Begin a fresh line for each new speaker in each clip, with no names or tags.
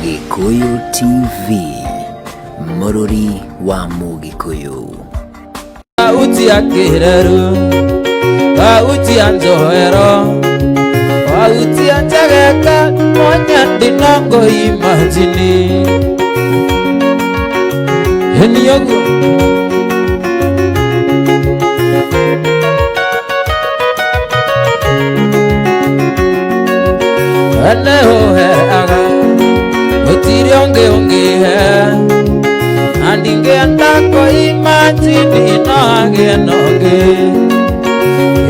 Gĩkũyũ TV, mũrũri wa Mũgĩkũyũ.
Sauti ya Kĩreru, sauti ya Njohero, sauti ya Njegeka, monya ndinongo imajini. Heniogo. Ene hohe aga, gũtirĩ ũngĩ ũngĩhe. Na ndingĩenda kũimajini no agĩe na ũngĩ.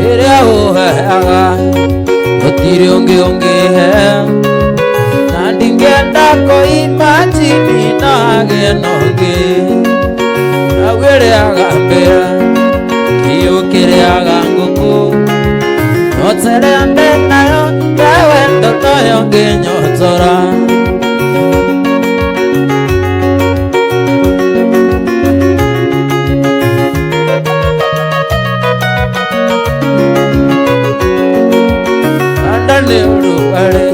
Ĩrĩa ũheaga, gũtirĩ ũngĩ ũngĩhe. Na ndingĩenda kũimajini no agĩe na ũngĩ. Nau ĩrĩaga mbĩa, kĩũ kĩrĩaga ngũkũ. No tere ndĩ nayo, ya wendo noyo ngĩnyotora. Anda nĩ ũrugarĩ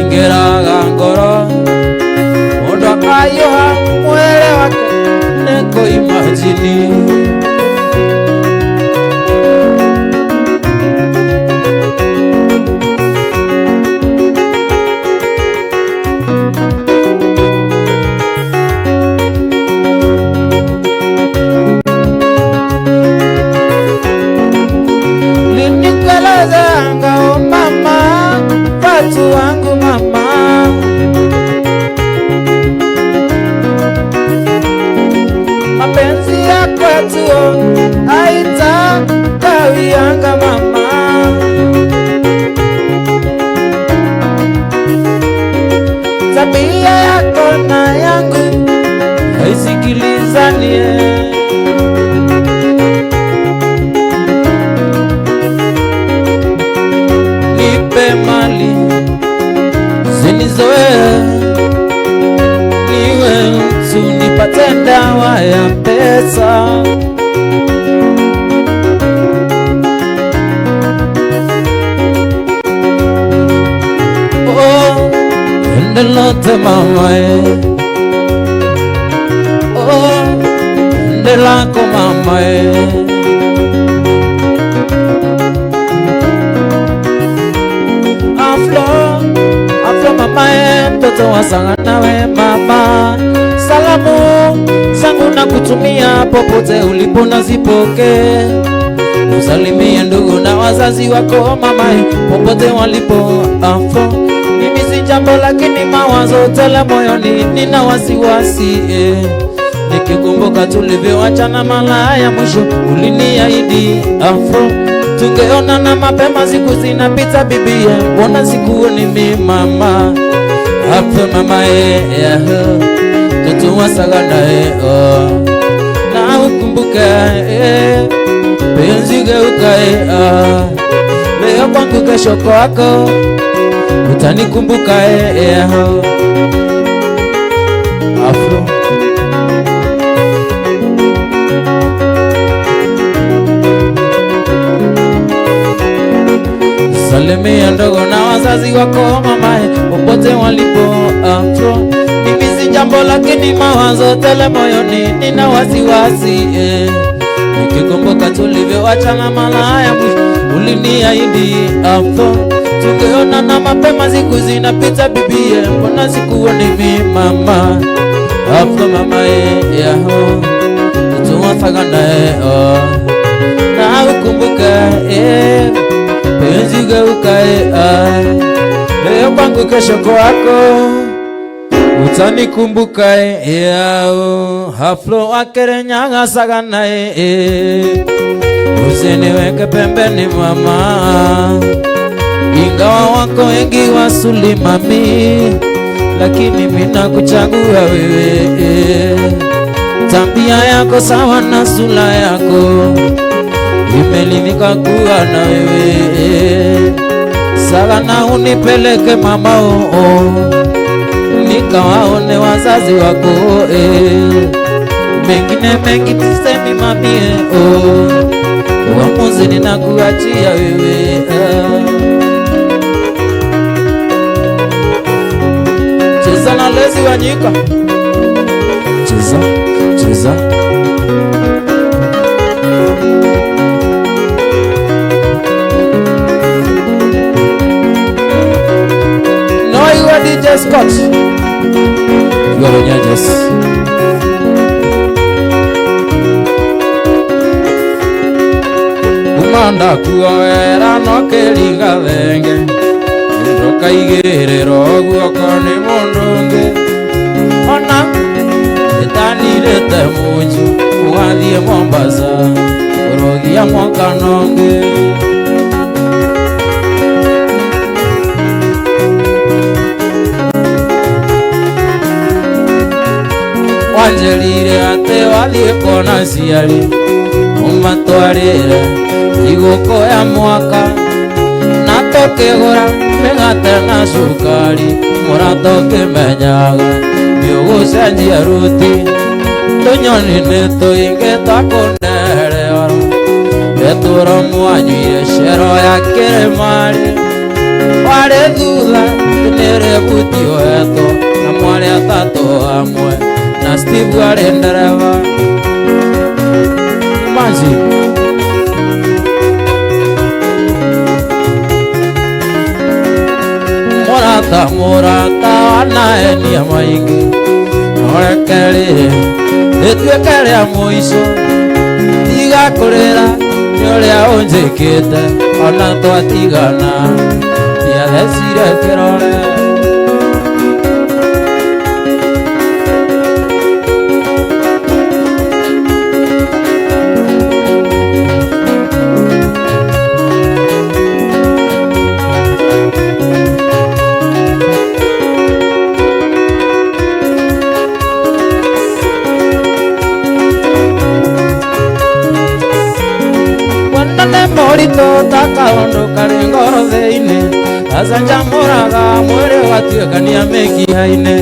ingĩraga ngoro mũndũ akahiũha mwĩrĩ wake nĩ kũimajini. Linikolezanga o mama, watu wangu mama. Mapenzi ya kwetu haitakawianga mama. Tabia yako na yangu haisikilizani. Nipe mali zinizoe, niwe mtu nipate dawa ya pesa. Oh, endelote mama eh. Oh, endelako mama eh. Aflo, aflo mama eh, mtoto wa Sagana we mama. Salamu zangu nakutumia popote ulipo nazipoke. Usalimie ndugu na wazazi wako mama eh, popote walipo. Aflo, mimi si jambo lakini mawazo tele moyoni, nina wasiwasi eh. Nikikumbuka tulivyoachana mara ya mwisho uliniahidi afro, tungeonana mapema, siku zinapita bibie, mbona sikuoni mi mama. Afro mama eh, eh, mtoto wa Sagana eh, oh. Na ukumbuke eh, penzi geuka eh, ah. Leo kwangu kesho kwako, utanikumbuka eh, eh, oh. Afro. Salimia ndogo na wazazi wako mama eh, popote walipo. Afro, mimi si jambo lakini mawazo tele moyoni, nina wasiwasi eh. Nikikumbuka tulivyoachana mara ya mwisho uliniahidi afro, tungeonana mapema, siku zinapita bibie, mbona sikuoni mi mama. Afro mama eh, yaho mtoto wa Sagana eh, oh. Na ukumbuke eh, penzi geuka eh, ah. Leo kwangu kesho kwako, utanikumbuka eh, yao. Afro wa Kirinyaga Sagana eh, eh. Usiniweke pembeni mama, ingawa wako wengi wasulimami, lakini mimi nakuchagua wewe eh. Tabia yako sawa na sura yako, imelimika kuwa na wewe eh. Sagana unipeleke mama oh, oh. Nikawaone wazazi wako eh. Mengine mengi sisemi mami eh, oh. Uamuzi ninakuachia wewe eh. Wanyika. Cheza, cheza. No, you are DJ Scott. You are Nyajes. Umanda kuoera no kĩringa thenge ndũkaigĩrĩrwo guoko nĩ mũndũ ũngĩ ona ĩtanirĩte munju ũgathiĩ Mombasa kũrũgia mwaka nongĩ. Wanjĩrire atĩ wathiĩ kuona aciari ũmatwarĩre thigũkũ ya mwaka na tũkĩgũra mĩgate na cukari mũrata ũkĩmenyaga nĩũgũcenjia ruti tũnyoni nĩ tũingĩ twa kũnereoro betũro mwanyuire cero ya kĩrĩmarĩ warĩ thutha nĩrĩbuti oetwo na mwarĩ atatũ hamwe na Steve arĩ ndereba. Imagine. Mũrata mũrata wanaenia maingĩ noreke rĩrĩ rĩtuĩke rĩa mũico tiga kũrĩra nĩ ũrĩa ũnjĩkĩte ona twatigana ndiathecire kĩrore. Mũritũ ta kaũndũ karĩ ngoro thĩinĩ acanjamũraga mwĩrĩ ũgatuĩkania mĩkiha-inĩ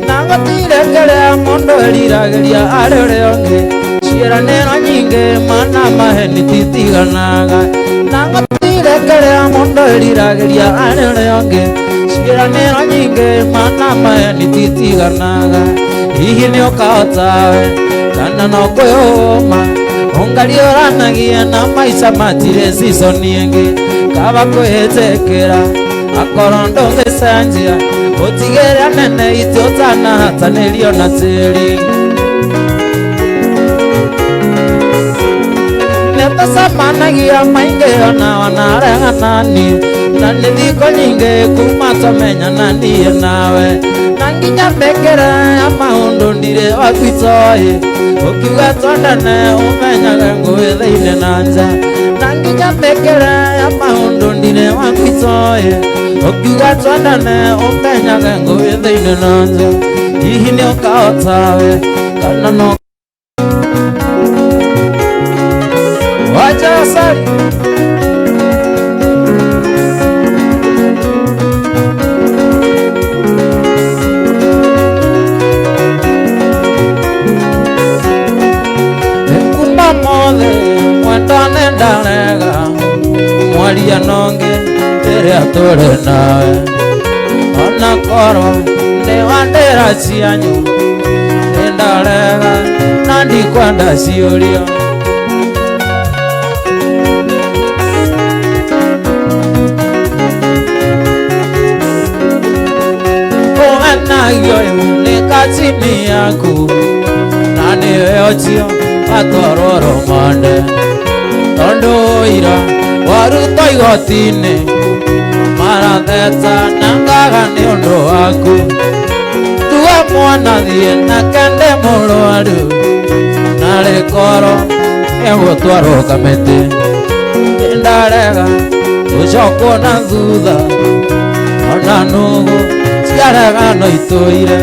na gũtirĩ kĩrĩa mũndũ eriragĩria arĩ ũrĩa ũngĩ ciĩranĩro nyingĩ mana maheni titiganaga na gũtirĩ kĩrĩa mũndũ eriragĩria arĩ ũrĩa ũngĩ ciĩranĩro nyingĩ mana maheni titiganaga hihi nĩ ũkahota we kana no kwĩyũma ungarioranagia na maica matirĩ season ĩngĩ kaba kwĩtĩkĩra akorwo ndũngĩcenjia ũtigĩrĩra nene itĩ ũtanahatanĩrio na tĩri nĩtũcemanagia maingĩ ona wanaregana niĩ na nĩ thikũ nyingĩ kuma twamenyana niĩ nawe na nginya mĩkĩre ya maũndũ ndirĩ waku itoĩ ukiuga twendane ũmenyage ngũĩ thĩinĩ na nja na nginya mĩkĩre ya maũndũ ndirĩ waku itoĩ ukiuga twendane ũmenyage ngũĩ thĩinĩ na nja hihi nĩ ũkahota we kana no wacha sari. Mwendane ndarega mwaria nonge rĩrĩa tũrĩ nawe ona korwo nĩ wandĩra cianyu nĩndarega na ndikwenda ciũria. Ũmenagio nĩ kachini yaku na nĩwe ũcio atwarwo rũmande tondũ ira warutwo igoti-inĩ maratheta na ngaga nĩ ũndũ waku tua mwana thiĩ na kende mũrwaru na rĩkorwo nĩgũtwarwo kamĩtĩ nĩndarega gũcokwo na thutha ona nũgũ ciarega no itũire.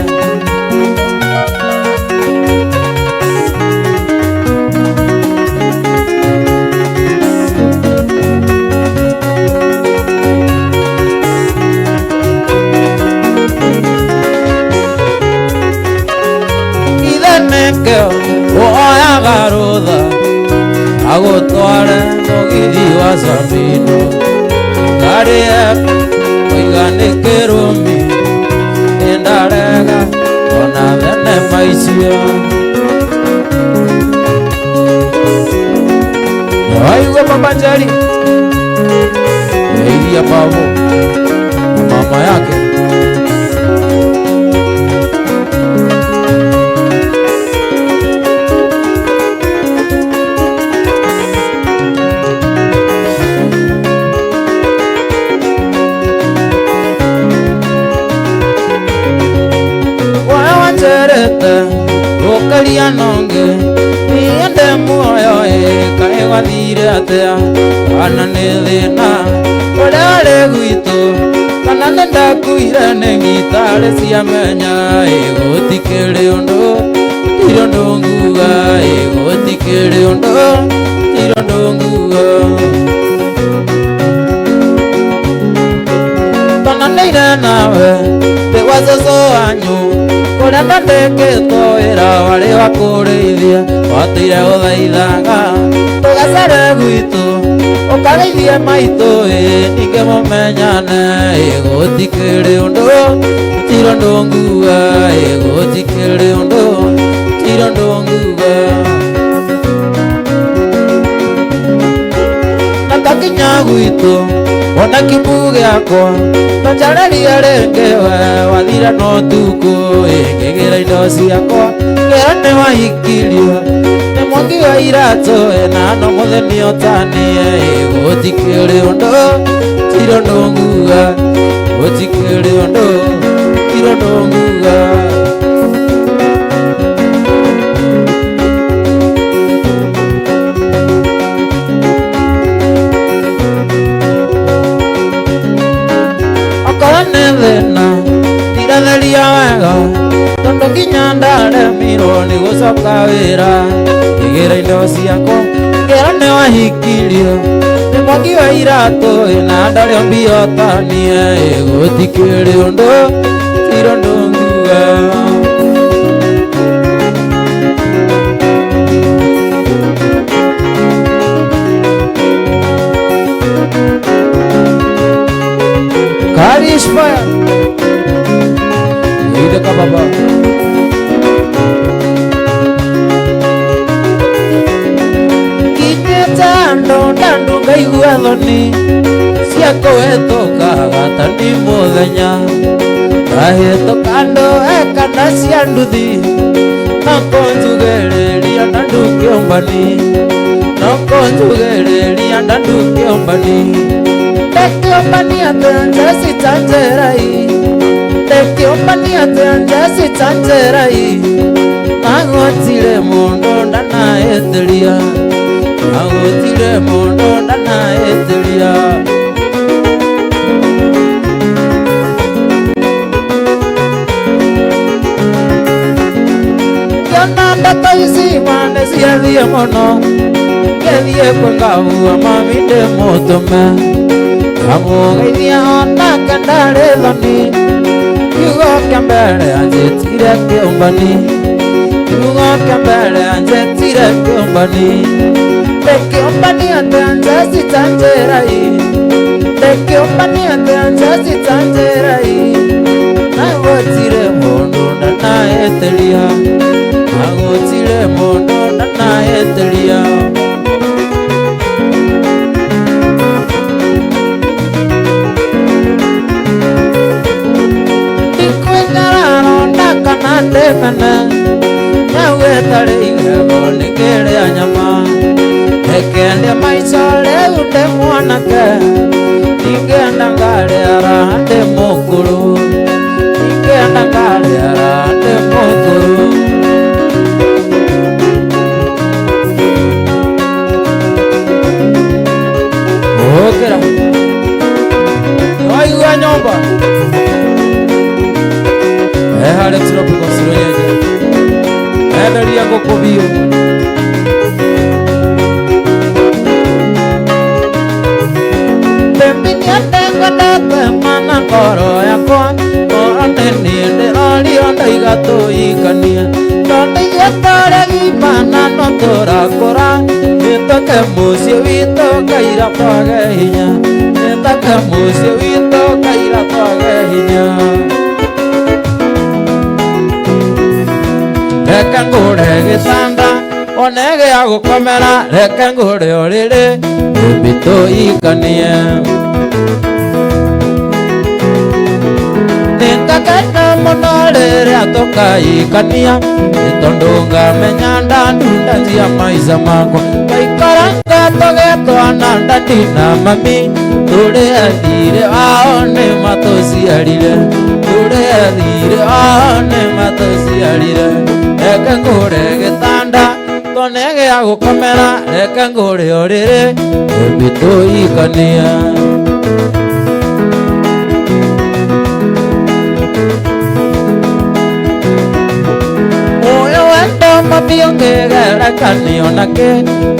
Oyaga rũtha agũtware mũgithi wa Sabino ngarĩe kũiga nĩ kĩrumi nĩndarega ona Aicia Waigua Baba Njeri Iria babu na mama yake. Wawanjerete ukaria nonge niende muoyo kaĩ gwathire atĩa kana nĩ thĩna ũrĩa ũrĩ gwitũ kana nĩ ndakuire nĩ ngitarĩ ciamenya gũtikĩrĩ ũndũ tirĩ ũndũ nguga gũtikĩrĩ ũndũ tirĩ ũndũ nguga tonanĩire nawe ndĩ gwa cũcũ wanyu kũrĩa ndandĩkĩtwo wĩra warĩ wa kũrĩithia watũire gũthaithaga tũgacere gwitũ ũkarĩithie maitũ ningĩ mũmenyane gũtikĩrĩ ũndũ tirĩ ũndũ nguga gũtikĩrĩ ũndũ tirĩ ũndũ nguga na ndakinya gwitũ ona kĩmbu gĩakwa nonjarerie rĩngĩ we wathire no tukũ ngĩgĩra indo ciakwa ngĩra nĩ wahikirio nĩ mwangi wa iratũ na no mũtheni ũtanie gũtikĩrĩ ũndũ tirĩ ũndũ nguga gũtikĩrĩ ũndũ tirĩ ũndũ nguga. Okorwo nĩ thĩna ndiratheria wega tondũ nginya ndaremirwo nĩ gũcoka wĩra ngĩgĩra indo ciakwa ngĩra nĩ wahikirio nĩ mwangi wa iratũ na ndarĩ mbia ũtanie gũtikĩrĩ ũndũ tirĩ ũndũ nguga. Karish fire. Ide ka baba. Kinyĩte andũ ndandu ngaigua thoni cia kũhĩtũka gatani mũthenya ndahĩtũka andũ ekana cia nduthi no kũnjugĩrĩria na ndungĩũmbani no kũnjugĩrĩria na ndungĩũmbani ndekĩũmbania atĩa citanjerai ndekĩũmbania atĩa citanjerai nagũtirĩ mũndũ ndanahĩtĩria nagũtirĩ mũndũ ndanahĩtĩria. Ngĩona ndeto ici ma nĩciathiĩ mũno ngĩthiĩ kwĩ ngavua mami ndĩmũtũme kamũgeithia onake ndarĩ thoni kiugo kĩa mbere anjĩtire kĩũmbani kiugo kĩa mbere anjĩtire kĩũmbani ndĩkĩũmbani atĩa nja citanjĩrai ndĩkĩũmbani atĩa nja citanjĩrai nagũtirĩ mũndũ ndanahĩtĩria nagũtirĩ mũndũ ndanahĩtĩria. Kana ndĩmene nyau ĩtarĩ igego nĩkĩrĩa nyama ĩkĩendia maica rĩu ndĩ mwanake ningĩenda ngarĩa raha ndĩ mũkũrũ ningĩenda ngarĩa raha ndĩ mũkũrũ. Ũkĩra waigua nyũmba harĩ tropical sironyeje enderia ngũkũ biũ Ndengwendete mana ngoro yakwa ngoro nĩ niĩ ndĩrorio ndaiga tũhikanie tondũ ithuĩ tũrĩ gima na no tũrakũra nĩtũke mũciĩ witũ kaira twage hinya nĩtũke mũciĩ witũ kaira twage hinya. Reke ngũre gĩtanda one gĩa gũkomera, reke ngũre ũrĩrĩ baby tũikanie. Nĩngakena mũno rĩrĩa tũkaikania, nĩ tondũ ngamenya ndandunda cia maica makwa. Twaikaranga tũgetwana ndandi na mami, tũrĩ athire ao nĩ matũciarire, tũrĩ athire ao nĩ matũciarire. Reke ngũre gĩtanda tuone gĩa gũkomera, reke ngũre ũrĩrĩ baby tũikanie. Ũyũ wendo mami ũngĩgerekanio nakĩ,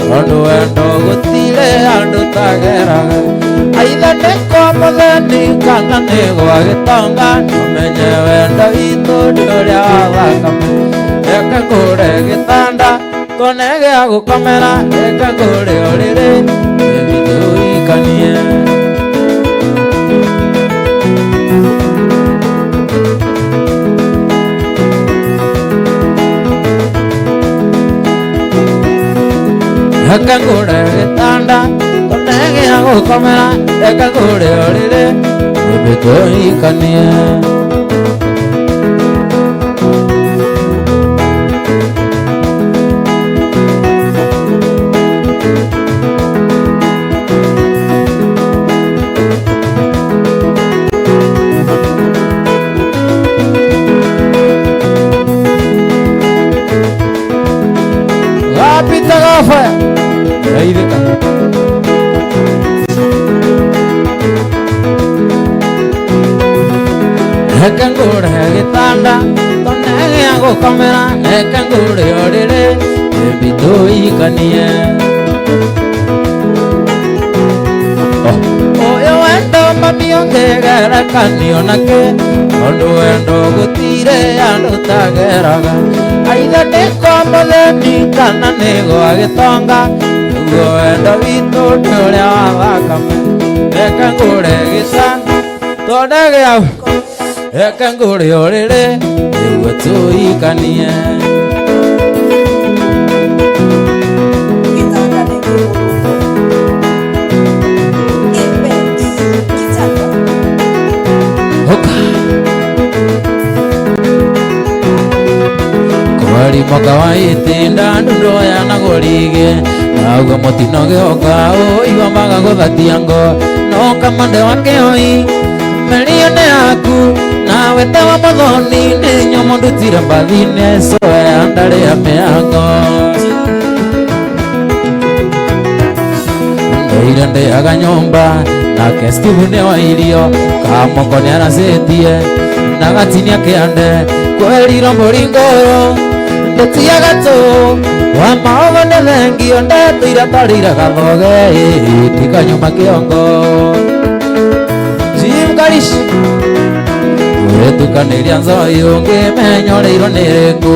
tondũ wendo gũtirĩ andũ tageraga. Aitha nĩ kwa mũtheni kana nĩ gwa gĩtonga, ũmenye wendo witũ nĩ ũrĩa wa thakame. Reke ngũre gĩtanda tuone gĩa gũkomera, reke ngũre ũrĩrĩ baby tũikanie. Reke ngũre gĩtanda tuone gĩa gũkomera, reke ngũre ũrĩrĩ baby tũikanie. Gapita gafa. Geithĩka. Reke ngũre gĩtanda tuone gĩa gũkomera, reke ngũre ũrĩrĩ baby tũikanie. Ũyũ wendo mami ũngĩgerekanio nakĩ, tondũ wendo gũtirĩ andũ tageraga. Aitha nĩ kwa mũtheni kana nĩ gwa gĩtonga, nĩguo wendo witũ nĩ ũrĩa wa thakame. Reke ngũre gĩtanda tuone gĩa, reke ngũre ũrĩrĩ nĩguo tũikanie.
Gĩtanda nĩ kĩgũrũ. A bed. Gĩtanda.
Hoka. Kwari mwaka wa itinda ndundu ya nagorige, naugo mutino gioka uigua maga guthatia ngo, no kamande wake oi melione yaku nawe tewa muthoni ni nyomo ndutire mbathine soya ndari ya miango. Ndeire ndeaga nyumba nake Steve nĩ wa irio, kamoko nĩ aracetie na gatinia kĩande, kwerirwo mũringo ũyũ ndĩtiaga tũ wa maogo nĩ thengio, ndetũire tarĩire gathoge tikanyuma kĩongo. Jim Karish gwĩtukanĩria nzohi ũngĩmenyoreirwo nĩ rĩkũ,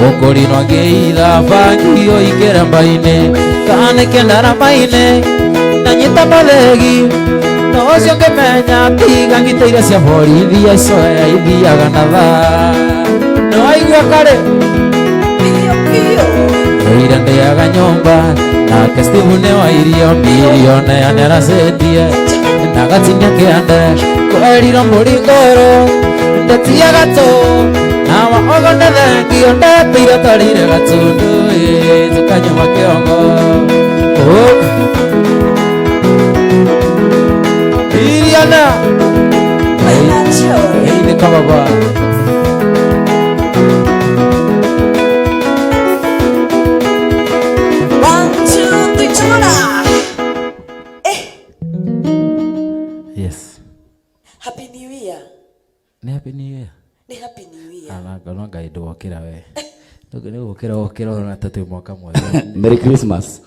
ũkũrinwo ngĩitha bangi ũingĩre mbainĩ, kana kĩndarama-inĩ na nyita mathegi, no ũcio ngĩmenya tiga ngitĩire cia borithi icoya ithiaga na thaa. Nĩ waigua karĩ?
Pio, pio.
Ndeire ndĩaga nyũmba nake Steve nĩ wa irio, mirione nĩ aracetie na gatinia kĩande, kwerirwo mũringo ũyũ ndetiaga tũ na waogo nĩ thengio, ndetĩire tarĩire gatundu tukanyuma kĩongo. Iriana.
Financial.
Geithĩka baba.
One, two, three, chora. Eh,
Yes.
Happy New Year.
Nĩ Happy New Year.
Nĩ Happy New Year.
Ana no Ngai ndwokĩra we. Nĩ gũkĩra wokĩra ũrona ta twĩ mwaka mwerũ.
Merry Christmas.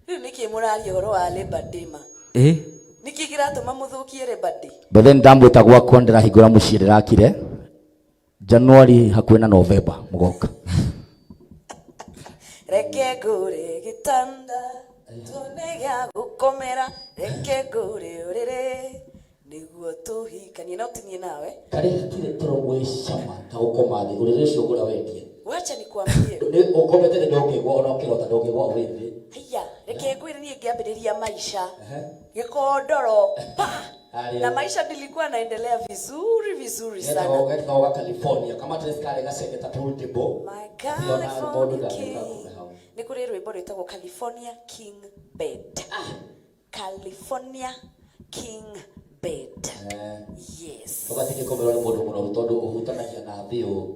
Rĩu nĩkĩ mũraria ũhoro wa Labor Day ma?
Ĩ?
Nĩkĩ kĩratũma mũthũkie Labor Day?
But then ndamwĩta gwakwa ndĩrahingũra mũciĩ ndĩrakire January hakuhĩ na November mũgoka.
Reke ngũre gĩtanda tuone gĩa gũkomera, reke ngũre ũrĩrĩ nĩguo tũhikanie. No tinie nawe.
Karĩ hatirĩ toro mwĩ cama ta gũkoma thĩ ũrĩrĩ ũcio ũgũra wendie.
Wacha Nikwambie.
Nĩ ũkomete thĩ ndũngĩgwa ona ũkĩrota ndũngĩgwa wĩ thĩ.
Haiya, reke ngwĩre niĩ ngĩambĩrĩria maisha gĩkondoro pa.
Haya.
Na maisha nilikuwa naendelea vizuri vizuri sana.
Getagwo ga California kama dress kare gaceke ta turntable.
My
Ũngĩona mũndũ
California
ndangĩũka
King.
kume hau.
Nĩ kũrĩ rwĩmbo rwĩtagwo California King Bed. California King Bed. Yes.
Ũgatiga kũmerwo nĩ mũndũ mũnoru tondũ ũhutanagia na thĩ ũũ.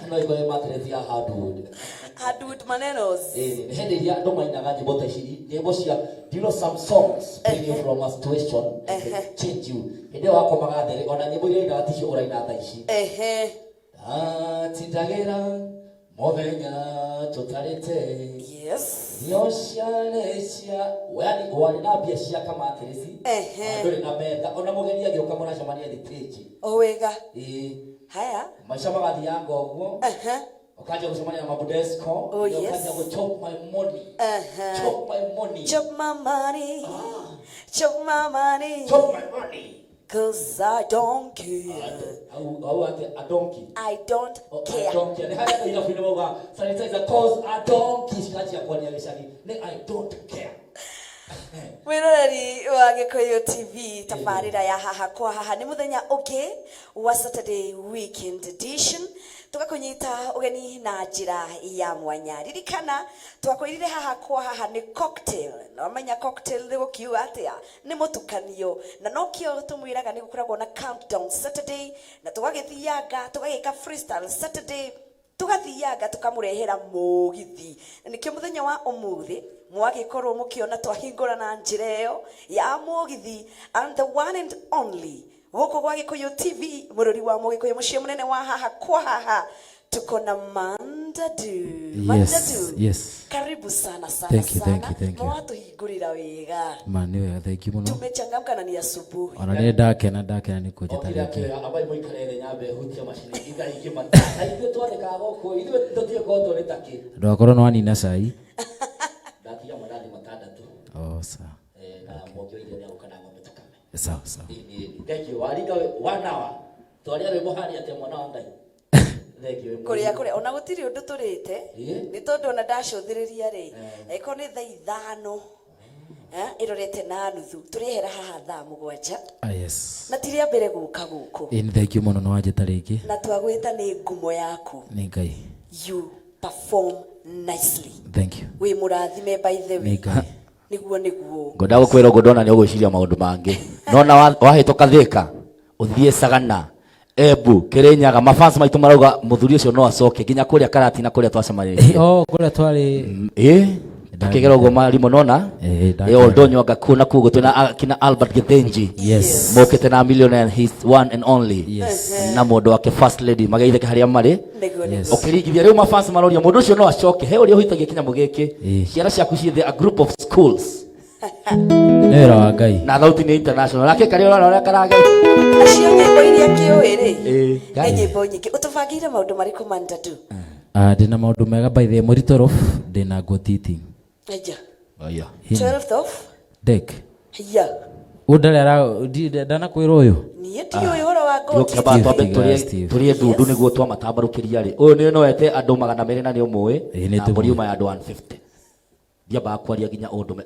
No ĩkorwo ĩ mattress ya hardwood.
Hardwood manenos.
Ĩĩ, nĩ hĩndĩ iria andũ mainaga nyĩmbo ta ici, nyĩmbo cia, do you know some songs bring you from a situation and they change you. Hĩndĩ ĩyo wakomaga thĩ ona nyĩmbo iria ũrainaga ticio ũraina thaa ici. Ndatindagĩra mũthenya tũtarĩte. Irio ciarĩ cia, yani warĩ na mbia cia kamatirisi. Ndũrĩ na metha ona mũgeni agĩũka mũracemania thitĩnji.
O wega.
Ĩĩ.
Haya.
Maisha magathianga ũguo. Ukaja kucemania na mabudesco.
Oh, yes.
Ukaja ku chop my money. Chop my money.
Chop my money. Chop my money.
Chop my money.
'Cause I don't care.
Au ate a donkey.
I don't
Oh,
care.
I don't care. Nĩ harĩa andũ irabu-inĩ maugaga sanitizer 'cause a donkey cikanjia kwaria gĩcagi. Nĩ I don't care.
Mwiroreri wa Gikuyu TV, tabarĩra ya haha kwa haha nĩ mũthenya ũngĩ wa Saturday Weekend Edition, tũgakũnyita ũgeni na njĩra ya mwanya. Ririkana twakwĩrire haha kwa haha nĩ cocktail, na wamenya cocktail nĩ gũkiuga atĩa? Nĩ mũtukanio, na nokĩo tũmwĩraga nĩ gũkoragwo na countdown Saturday, na tũgagĩthianga tũgagĩka freestyle Saturday, tugathianga tukamurehera mugithi. Na nikio muthenya wa umuthi mwagikorwo mukiona twahingura na njira iyo ya mugithi, and the one and only guku gwa Gikuyu TV, mururi wa Mugikuyu, muciĩ munene wa haha kwa haha, tuko na Mandadu. Mandadu.
Yes.
Karibu sana sana.
Thank you,
sana.
thank you, thank you.
Mwatuhingurira wega.
Ma nĩ wega, thank you mũno.
Tumechangamka na ni asubuhi.
Ona nĩ ndakena nĩ kũnjĩta
Okire
rĩngĩ.
akĩoya ambai mũikare thĩ nyambe hutie macini ithaa ingĩ mata. Na ithuĩ twandĩkaga gũkũ, ithuĩ tũtiũĩ korwo tũrĩ ta kĩ.
Ndũgakorwo nĩ wanina cai.
Ndatiga mandathi matandatũ.
Oh, sawa.
Na mwongi wa iria nĩagũka na ng'ombe tũkame.
Sawa, sawa.
Ĩĩ, thank you. Waringa 1 hour. Twaria rwĩmbo harĩa atĩa mwana wa Ngai. Thank you.
Kũrĩa kũrĩa ona gũtirĩ ũndũ tũrĩte.
Ĩĩ.
Nĩ tondũ ona ndacũthĩrĩria rĩ, angĩkorwo nĩ thaa 5, ĩrorete na nuthu, tũrĩehera haha thaa 7.
Ah, yes.
Na ti rĩa mbere gũka gũkũ.
Ĩĩ, nĩ thank you mũno nĩ wanjĩta rĩngĩ.
Na twagwĩta nĩ ngumo yaku.
Nĩ Ngai.
You perform nicely.
Thank you.
Wĩ mũrathime by the way.
Nĩ Ngai.
Nĩguo, nĩguo.
Ngwenda gũkwĩra ũguo ndona nĩ ũgwĩciria maũndũ mangĩ. Nona wahĩtũka Thĩka, ũthiĩ Sagana, Embu, Kĩrĩnyaga, mafans maitũ marauga mũthuri ũcio no acoke nginya kũrĩa Karatina kũrĩa twacemanirie.
Oh, kũrĩa twarĩ.
Ĩĩ, tukĩgera ũguo marimũ nona.
Ĩĩ, ndakĩgera.
Ĩĩ, Oldonyo anga kuo na kuo twĩna kina Albert Githinji.
Yes.
Mokĩte na millionaire, his one and only.
Yes.
Na mũndũ wake first lady mageithĩke harĩa marĩ.
Nĩguo,
Yes.
nĩguo.
Ũkĩringithia rĩu mafans maroria mũndũ ũcio no acoke, he ũrĩa ũhutagia kĩnyamũ gĩkĩ.
Ĩĩ.
Ciana ciaku ciĩ the a group of schools.
Nĩ wĩra wa Ngai.
Na thauti nĩ international. Nake karĩa ũrona ũrĩa karage.
Acio nyĩmbo iria kĩũĩ rĩ,
Ĩĩ.
nĩ nyĩmbo nyingĩ. Ũtũbangĩire maũndũ marĩkũ Mandadu?
Ndĩna maũndũ mega by the way, mweri 12 ndĩna ngotiti.
Aja.
Aya.
12th of
Dek.
Ya.
Ũyũ ndarĩ ndanakwĩra ũyũ.
Niĩ ndiũĩ ũhoro wa ngotiti.
Twamba twambe
Steve, Steve.
tũrĩe ndundu nĩguo twamatambarũkĩria rĩ. Ũyũ nĩ no ete andũ 200 na nĩ ũmũĩ.
Ĩĩ, nĩ
Na mbũri
tũmũĩ.
yuma ya andũ 150. Ndiambaga kwaria nginya ũndũ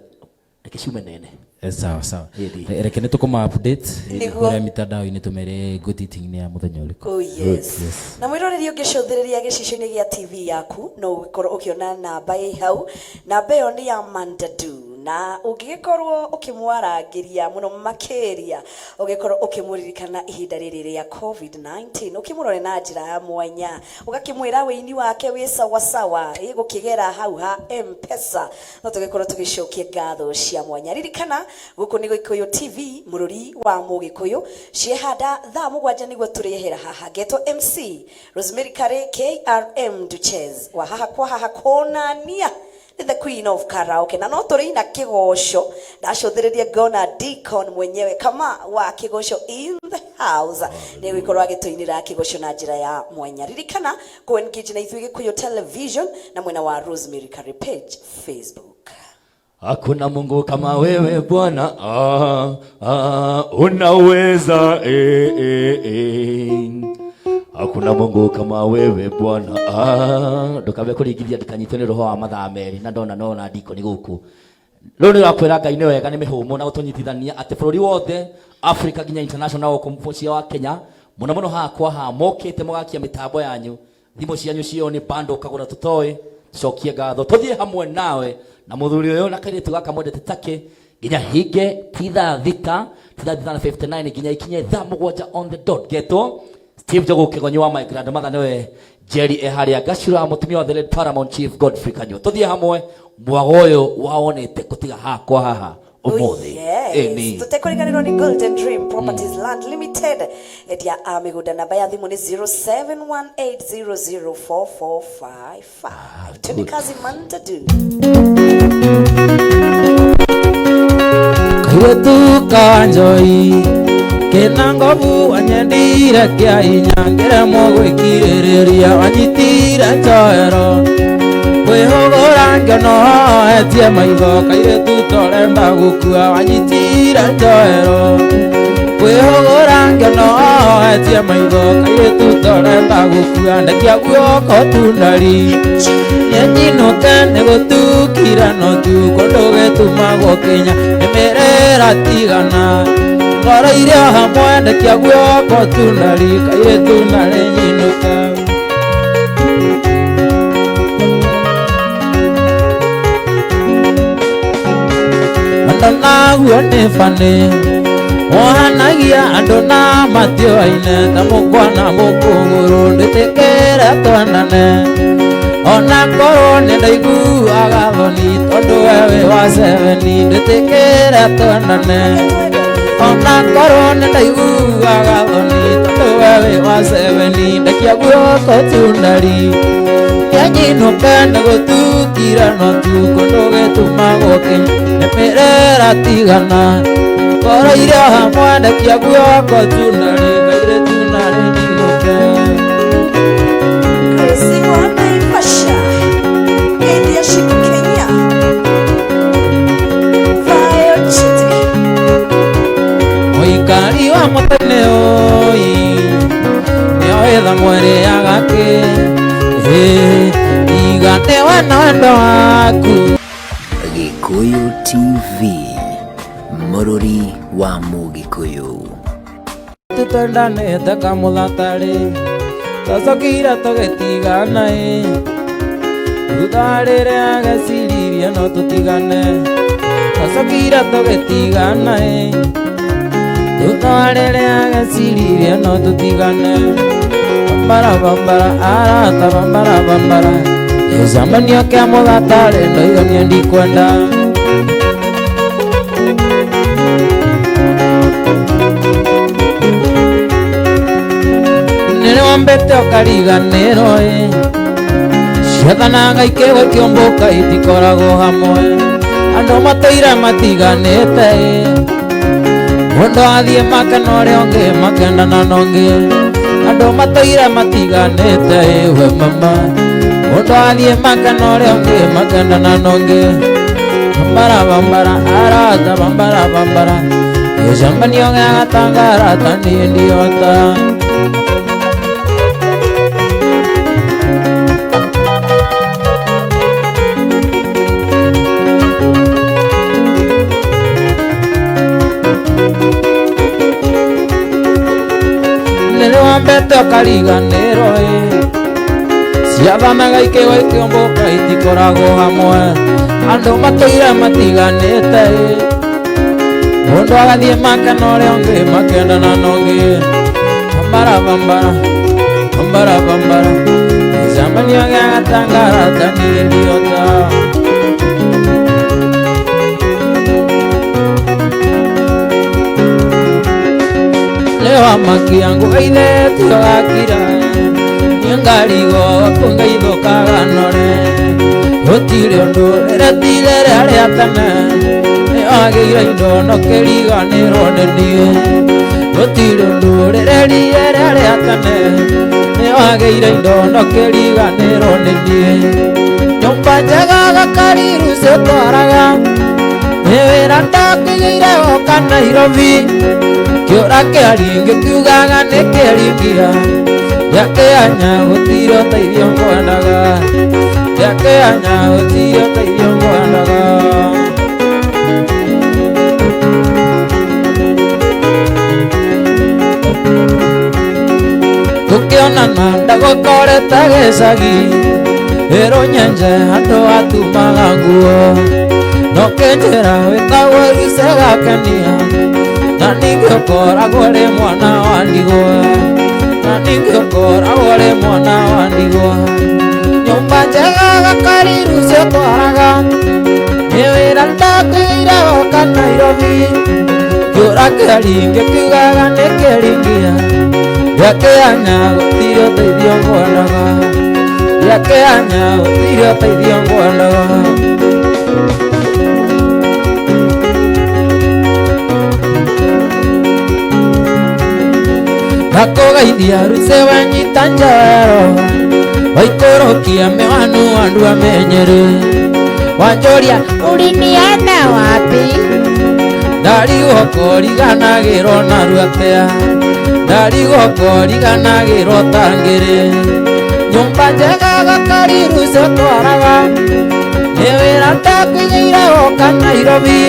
reke ciume nene.
Sawa, sawa.
Ĩĩ.
Reke nĩ tũkũma update
Nĩguo.
kũrĩa mitandao-inĩ tũmere ngotiti nĩ ya mũthenya ũrĩkũ.
Oh, yes. Na mwĩroreri ũngĩcũthĩrĩria gĩcicio-inĩ gĩa TV yaku no ũgĩkorwo ũkĩona namba ĩ hau. Namba ĩyo nĩ ya Mandadu, na ũngĩgĩkorwo ũkĩmwarangĩria mũno makĩria, ũgĩkorwo ũkĩmũririkana ihinda rĩrĩ rĩa COVID-19, ũkĩmũrore na njĩra ya mwanya, ũgakĩmwĩra wĩini wake wĩ sawasawa, ĩgũkĩgera hau ha M-Pesa, no tũgĩkorwo tũgĩcokia ngatho cia mwanya. Ririkana gũkũ nĩ Gĩkũyũ TV, mũrũri wa Mũgĩkũyũ, ciehanda thaa 7 nĩguo tũrĩehera haha. Ngetwo MC Rosemary Kare, KRM Duchess wa haha kwa haha konania ni the queen of karaoke, na no tũrĩ na kĩgoco. Ndacũthĩrĩria ngona Deacon mwenyewe kama wa kĩgoco in the house nĩ gũkorwo agĩtũinĩra kĩgoco na njĩra ya mwanya. Ririkana kũ engage na ithuĩ Gĩkũyũ Television na mwena wa Rosemary Kare page Facebook.
Hakuna Mungu kama wewe Bwana, ah, ah, unaweza, eh, eh, eh. Hakuna Mungu kama wewe Bwana. Ah, ndukambe kũringithia ndikanyitwo nĩ roho wa mathaa merĩ na ndona nona ndiko nĩ gũkũ. Rĩu nĩ ũrakwĩra Ngai nĩ wega nĩ mĩhũmũ na gũtũnyitithania atĩ bũrũri wothe Africa nginya international gũkũ cia wa Kenya mũno mũno haha kwa haha mokĩte mũgakia mĩtambo yanyu, thimũ cianyu cio nĩ bando ũkagũra tũtoĩ. Tucokie ngatho tũthiĩ hamwe nawe na mũthuri ũyũ na kairĩtu gaka mwendete take nginya hinge ti thaa thita, ti thaa thita na 59 nginya ikinye thaa 7 on the dot. Getwo Steve Njogu Kĩgonyi wa my grandmother nĩwe Jerry e harĩa Gacura, mũtumia wa the late Paramount Chief Godfrey Kanyua. Tũthiĩ hamwe mwago ũyũ wawonete kũtiga haha kwa haha ũmũthĩ. Ĩni.
Tũtekũriganĩrwo nĩ Golden Dream Properties Land Limited, endia a mĩgũnda. Namba ya thimũ nĩ 0718004455. Twende kazi, Mandadu.
Kairĩtu ka njoi kĩna ngobu wanyendire kĩa hinya ngĩremwo gwĩkirĩrĩria wanyitire njoero kwĩhũgũra ngĩona hoetie maitho kairĩtu torenda gũkua wanyitire njoero kwĩhũgũra ngĩona hoetie maitho kairĩtu torenda gũkua ndekia guoko tundari nyenyinũke nĩ gũtukire no tu kũndũ gĩtumagwo kinya nĩmĩrĩra tigana ngoro iria hamwe ndekia guoko tunari kairĩtu narĩ nyinũke. Wendo naguo nĩ bani wohanagia andũ na matioaine ta mũkwa na mũkũgũrũ ndĩtĩkĩre twendane ona korwo nĩ ndaiguaga thoni tondũ we wĩ wa seveni ndĩtĩkĩre twendane ona korwo nĩ ndaiguaga thoni tondũ we wĩ wa seveni ndekia guoko tundari nyenyinũke nĩ gũtukire no tu kũndũ gĩtumagwo kinya nĩmĩrĩra tigana ngoro iria hamwe ndekia guoko tunari kairĩtu narĩ nyinũke.
Crazy wa Naivasha, India Shiko Kenya, Vayo Chiti.
Mũikari wa mũtene oi nĩoĩ thamweri ya gakĩ iganĩwe na wendo waku.
Gĩkũyũ TV, mũrũri wa Mũgĩkũyũ.
Tũtwendanĩte kamũthatarĩ twacokire tũgĩtigana ĩ thutha wa rĩrĩa geciririe no tũtigane twacokire tũgĩtigana ĩ thutha wa rĩrĩa geciririe no tũtigane. Bambara bambara arata bambara bambara gĩcemanio kĩa mũthatarĩ ndoiga niĩ ndikwenda. Nĩrĩ wambĩte ũkariganĩrwo ĩ ciathanaga ikĩgwa ikĩũmbũka itikoragwo hamwe andũ matũire matiganĩte ĩ mũndũ athiĩ makena ũrĩa ũngĩ makendana na ũngĩ andũ matũire matiganĩte ĩ we mama mũndũ athiĩ makena ũrĩa ũngĩ makendana na ũngĩ. Bambara bambara arata bambara bambara gĩcemanio gĩa gatangarata niĩ ndiota. Nĩrĩ wambete ũkariganĩrwo ĩ ciathanaga ikĩgwa ikĩũmbũka itikoragwo hamwe andũ matũire matiganĩte ĩ mũndũ agathiĩ makena ũrĩa ũngĩ makendana na ũngĩ. Bambara bambara bambara bambara gĩcemanio gĩa gatangarata niĩ ndiota. Leo amaki yangu aithetio gakira niĩ ngarigwo kũngeithũkaga nore gũtirĩ ũndũ rĩrĩa ti rĩrĩa rĩa tene nĩwagĩire indo no kĩriganĩrwo nĩ niĩ gũtirĩ ũndũ rĩrĩa rĩrĩa rĩa tene nĩwagĩire indo no kĩriganĩrwo nĩ niĩ. Nyũmba njega gakariru ciũtwaraga nĩ wĩra ndakĩgĩire gũka Nairobi kĩũra kĩaringĩ kiugaga nĩ kĩringia. Ndĩakĩanya gũtirĩ ũteithio ngwendaga. Ndĩakĩanya gũtirĩ ũteithio ngwendaga. Tũkĩonana ndagũkorete gĩcagi ĩrũ nyenje andũ atumaga nguo no kĩnjĩra wĩtagwo Ruce gakenia na ningĩ ũkoragwo ũrĩ mwana wa ndigwa na ningĩ ũkoragwo ũrĩ mwana wa ndigwa nyũmba njega gakari Ruce ũtwaraga nĩ wĩra ndakwĩire woka Nairobi kĩũra kĩaringe kiugaga nĩ kĩringia Ndĩakĩanya gũtirĩ ũteithio ngwendaga. Ndĩakĩanya gũtirĩ ũteithio ngwendaga. Ndakũgeithia Ruce wanyita njoero waikũrũkia mĩwanu andũ amenyere wanjũria
Uliniona wapi?
Ndarigwo kũriganagĩrwo narua atĩa ndarigwo kũriganagĩrwo ta ngĩrĩ nyũmba njega gakari Ruce ũtwaraga nĩ wĩra ndakwĩigĩire woka Nairobi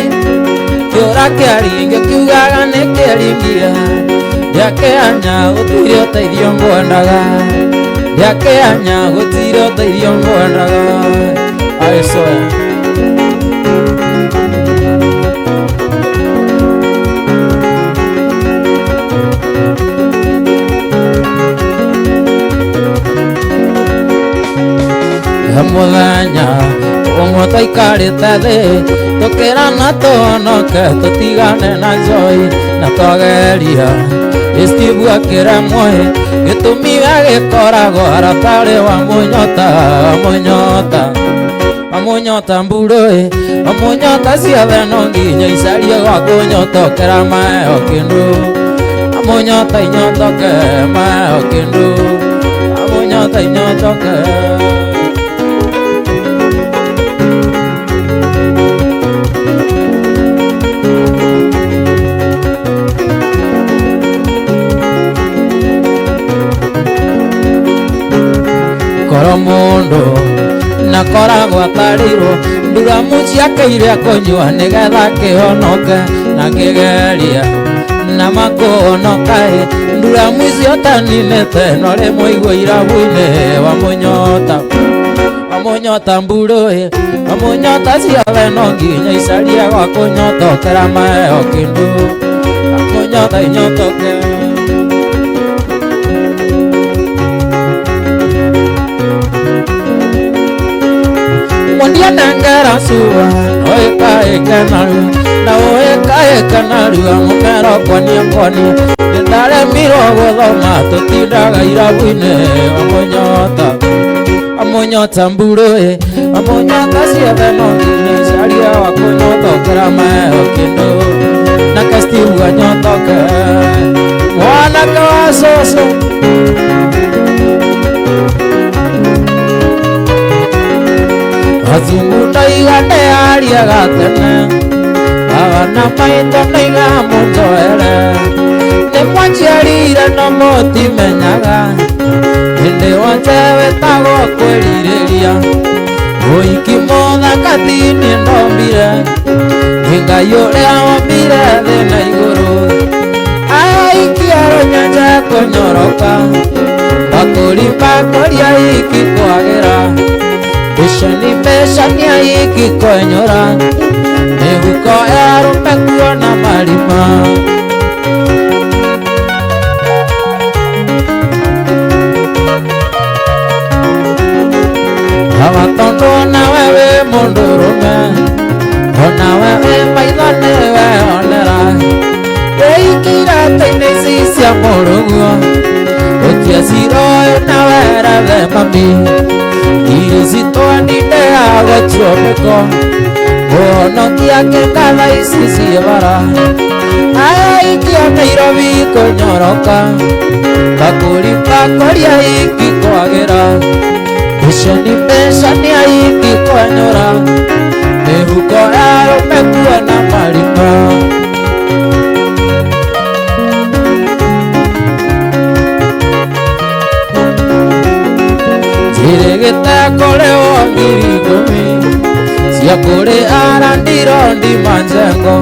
kĩũra kĩaringe kiugaga nĩ kĩringia Ndĩakĩanya gũtirĩ ũteithio ngwendaga. Ndĩakĩanya gũtirĩ ũteithio ngwendaga. Aicoya Mũthenya ũmwe twaikarĩte thĩ tũkĩrana tũhonoke tũtigane na njoi na twageria Steve akĩremwo gĩtũmi gĩkoragwo aratarĩ wa mũnyota mũnyota mũnyota mburũ mũnyota ciothe no nginya icarie gwa kũnyotokera maeo kĩndũ mũnyota inyotoke maeo kĩndũ mũnyota inyotoke. Koro mũndũ nakoragwo atarĩirwo nduramu ciake iria kũnyua nĩgetha kĩhonoke na kĩgeria na makũhonoka nduramu icio taninĩte no rĩmwe igua irabu-inĩ wa mũnyota wa mũnyota mburũ wa mũnyota ciothe no nginya icarie gwa kũnyotokera maeo kĩndũ mũnyota inyotoke. Mwendia nengera sua oĩkaĩke narua na ũĩkaĩke narua mũmero kwania kwania nĩndaremirwo gũthoma tũtindaga irabu-inĩ wa mũnyota wa mũnyota mburũ wa mũnyota ciothe no nginya icarie wa kũnyotokera maeo kĩndũ nake Steve anyotoke mwanake wa cũcũ. Azungu ndaiga nĩariaga tene baba na maitũ ndaiga mũnjoere nĩ mwanjiarire no mũtimenyaga hĩndĩ wonje wĩtagwo kwĩrirĩria ũhiki mũthaka ti niĩ ndombire nĩ Ngai ũrĩa wombire thĩ na igũrũ aikia rũnyanja kũnyoroka bakũri makũria iki kwagĩra Mbeca mbeca nĩ aiki kwenyora mĩhuko ya arũme kuona marima. Hawa tondũ onawe wĩ mũndũrũme onawe wĩ maitho nĩwe onera wĩiki iratũ-inĩ ici cia mũrũguo ũtie ciroĩ na werethe mami irizitwanindea gochomeko mũhonokia kĩngatha ici ciĩ bara aikia Nairobi kũnyoroka bakũri bakũria iki kwagĩra mbeca nĩ mbeca nĩ aiki kwenyũra mĩhuko ya arũme kuona marima. Kĩrĩgĩtekũrĩhwo 10,000 cia kũrĩ arandirondi manjengo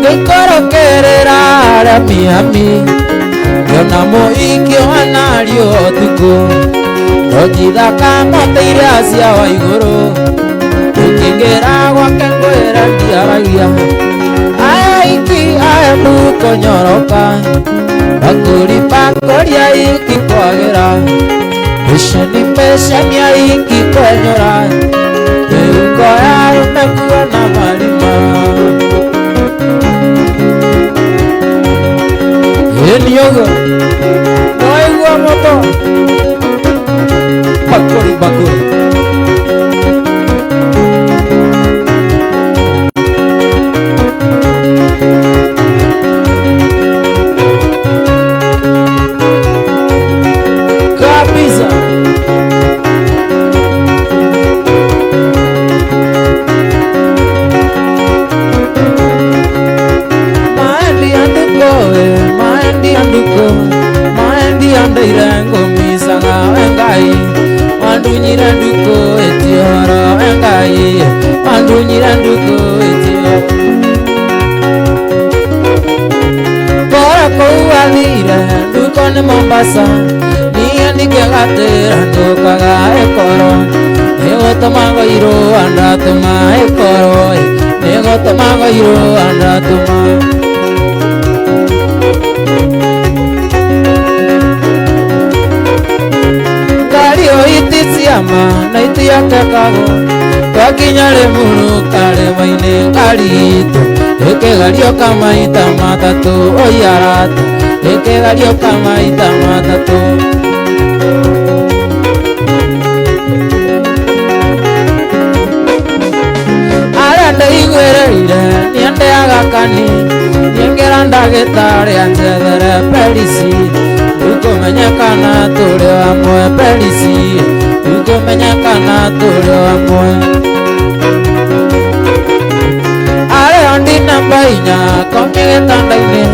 ngĩikũrũkĩrĩra arĩa Miami ngĩona mũhiki wanario ũtukũ ndonjithaka mote iria cia wa igũrũ ũkĩngĩra gwake ngwĩra ndiaragia aya iki aya mukonyoroka bakuri bakoria iki kwagĩra mĩceni mĩceni iki kwenyũra mĩhuko ya arũme kuona marima ĩni ũguo noigua moto bakuri bakuri kabisa. Maendi andiko maendi andiko maendi andairengo misaga engai wandunyira nduko etioro engai wandunyira nduko etio kora kou athire nduko nĩ Mombasa niĩ ndingĩgatĩra ndukaga ĩkorwo nĩgũtũma ngũirwo andatũma ĩkorwo nĩgũtũma ngũirwo andatũma ngari iti ciama na itiakekagwo twakinya Rĩmuru karĩma-inĩ ngari itũ ĩkĩgerio kamaita matatũ oi arata ĩkĩgerio kamaita matatũ arĩa ndaiguĩrĩire niendeaga kani niengĩra ndagĩtarĩ anjethere perisi ukũmenyekana tũrĩ amwe perisi ukũmenyekana tũrĩ amwe arĩa ndi namba inya komie gĩtanda-inĩ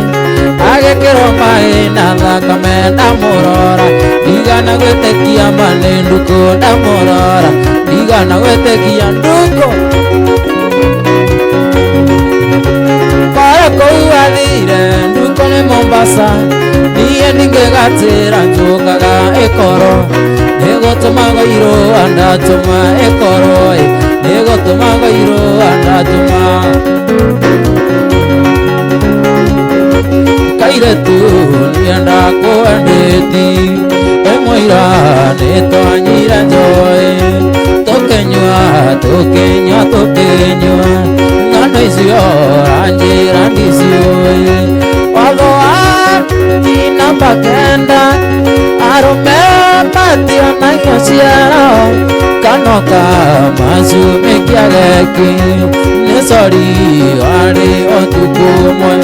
agĩkĩrwo maĩ na thakame ndamũrora ndigana gwĩtĩkia ma nĩ ndukũ ndamũrora ndigana gwĩtĩkia ndukũ kora kũu athire ndukũ nĩ Mombasa niĩ ndingĩgatĩra njũkaga ĩkorwo nĩgũtũma ngũirwo andatũma ĩkorwo nĩgũtũma ngũirwo andatũma kairetu nienda kwendeti ĩmũira nĩtwanyire njoĩ tũkĩnyua tũkĩnyua tũkĩnyua ng'ano icio ranjĩra ndiciũĩ watho wa namba kenda arũme mationagio ciara kanoka macumikia geki nĩ sori warĩ ũtukũ ũmwe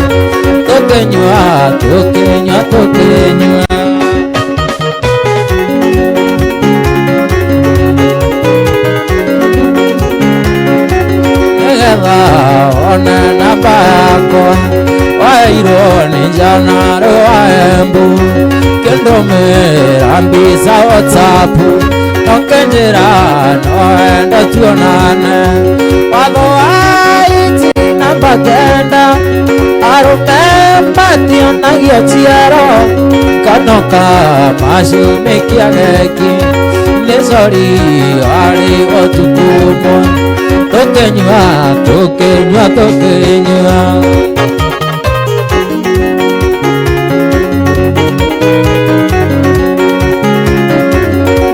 tũkĩnyua tũkĩnyua tũkĩnyua nĩgetha one namba yakwa wairwo nĩ njanarĩ wa Embu kĩndũmĩra mbica WhatsApp nokĩnjĩra noende tuonane watho wa iti namba kenda arũme mationagio ciaro kanoka macumikia geki nĩ sori warĩ ũtukũ ũmwe tũkĩnyua tũkĩnyua tũkĩnyua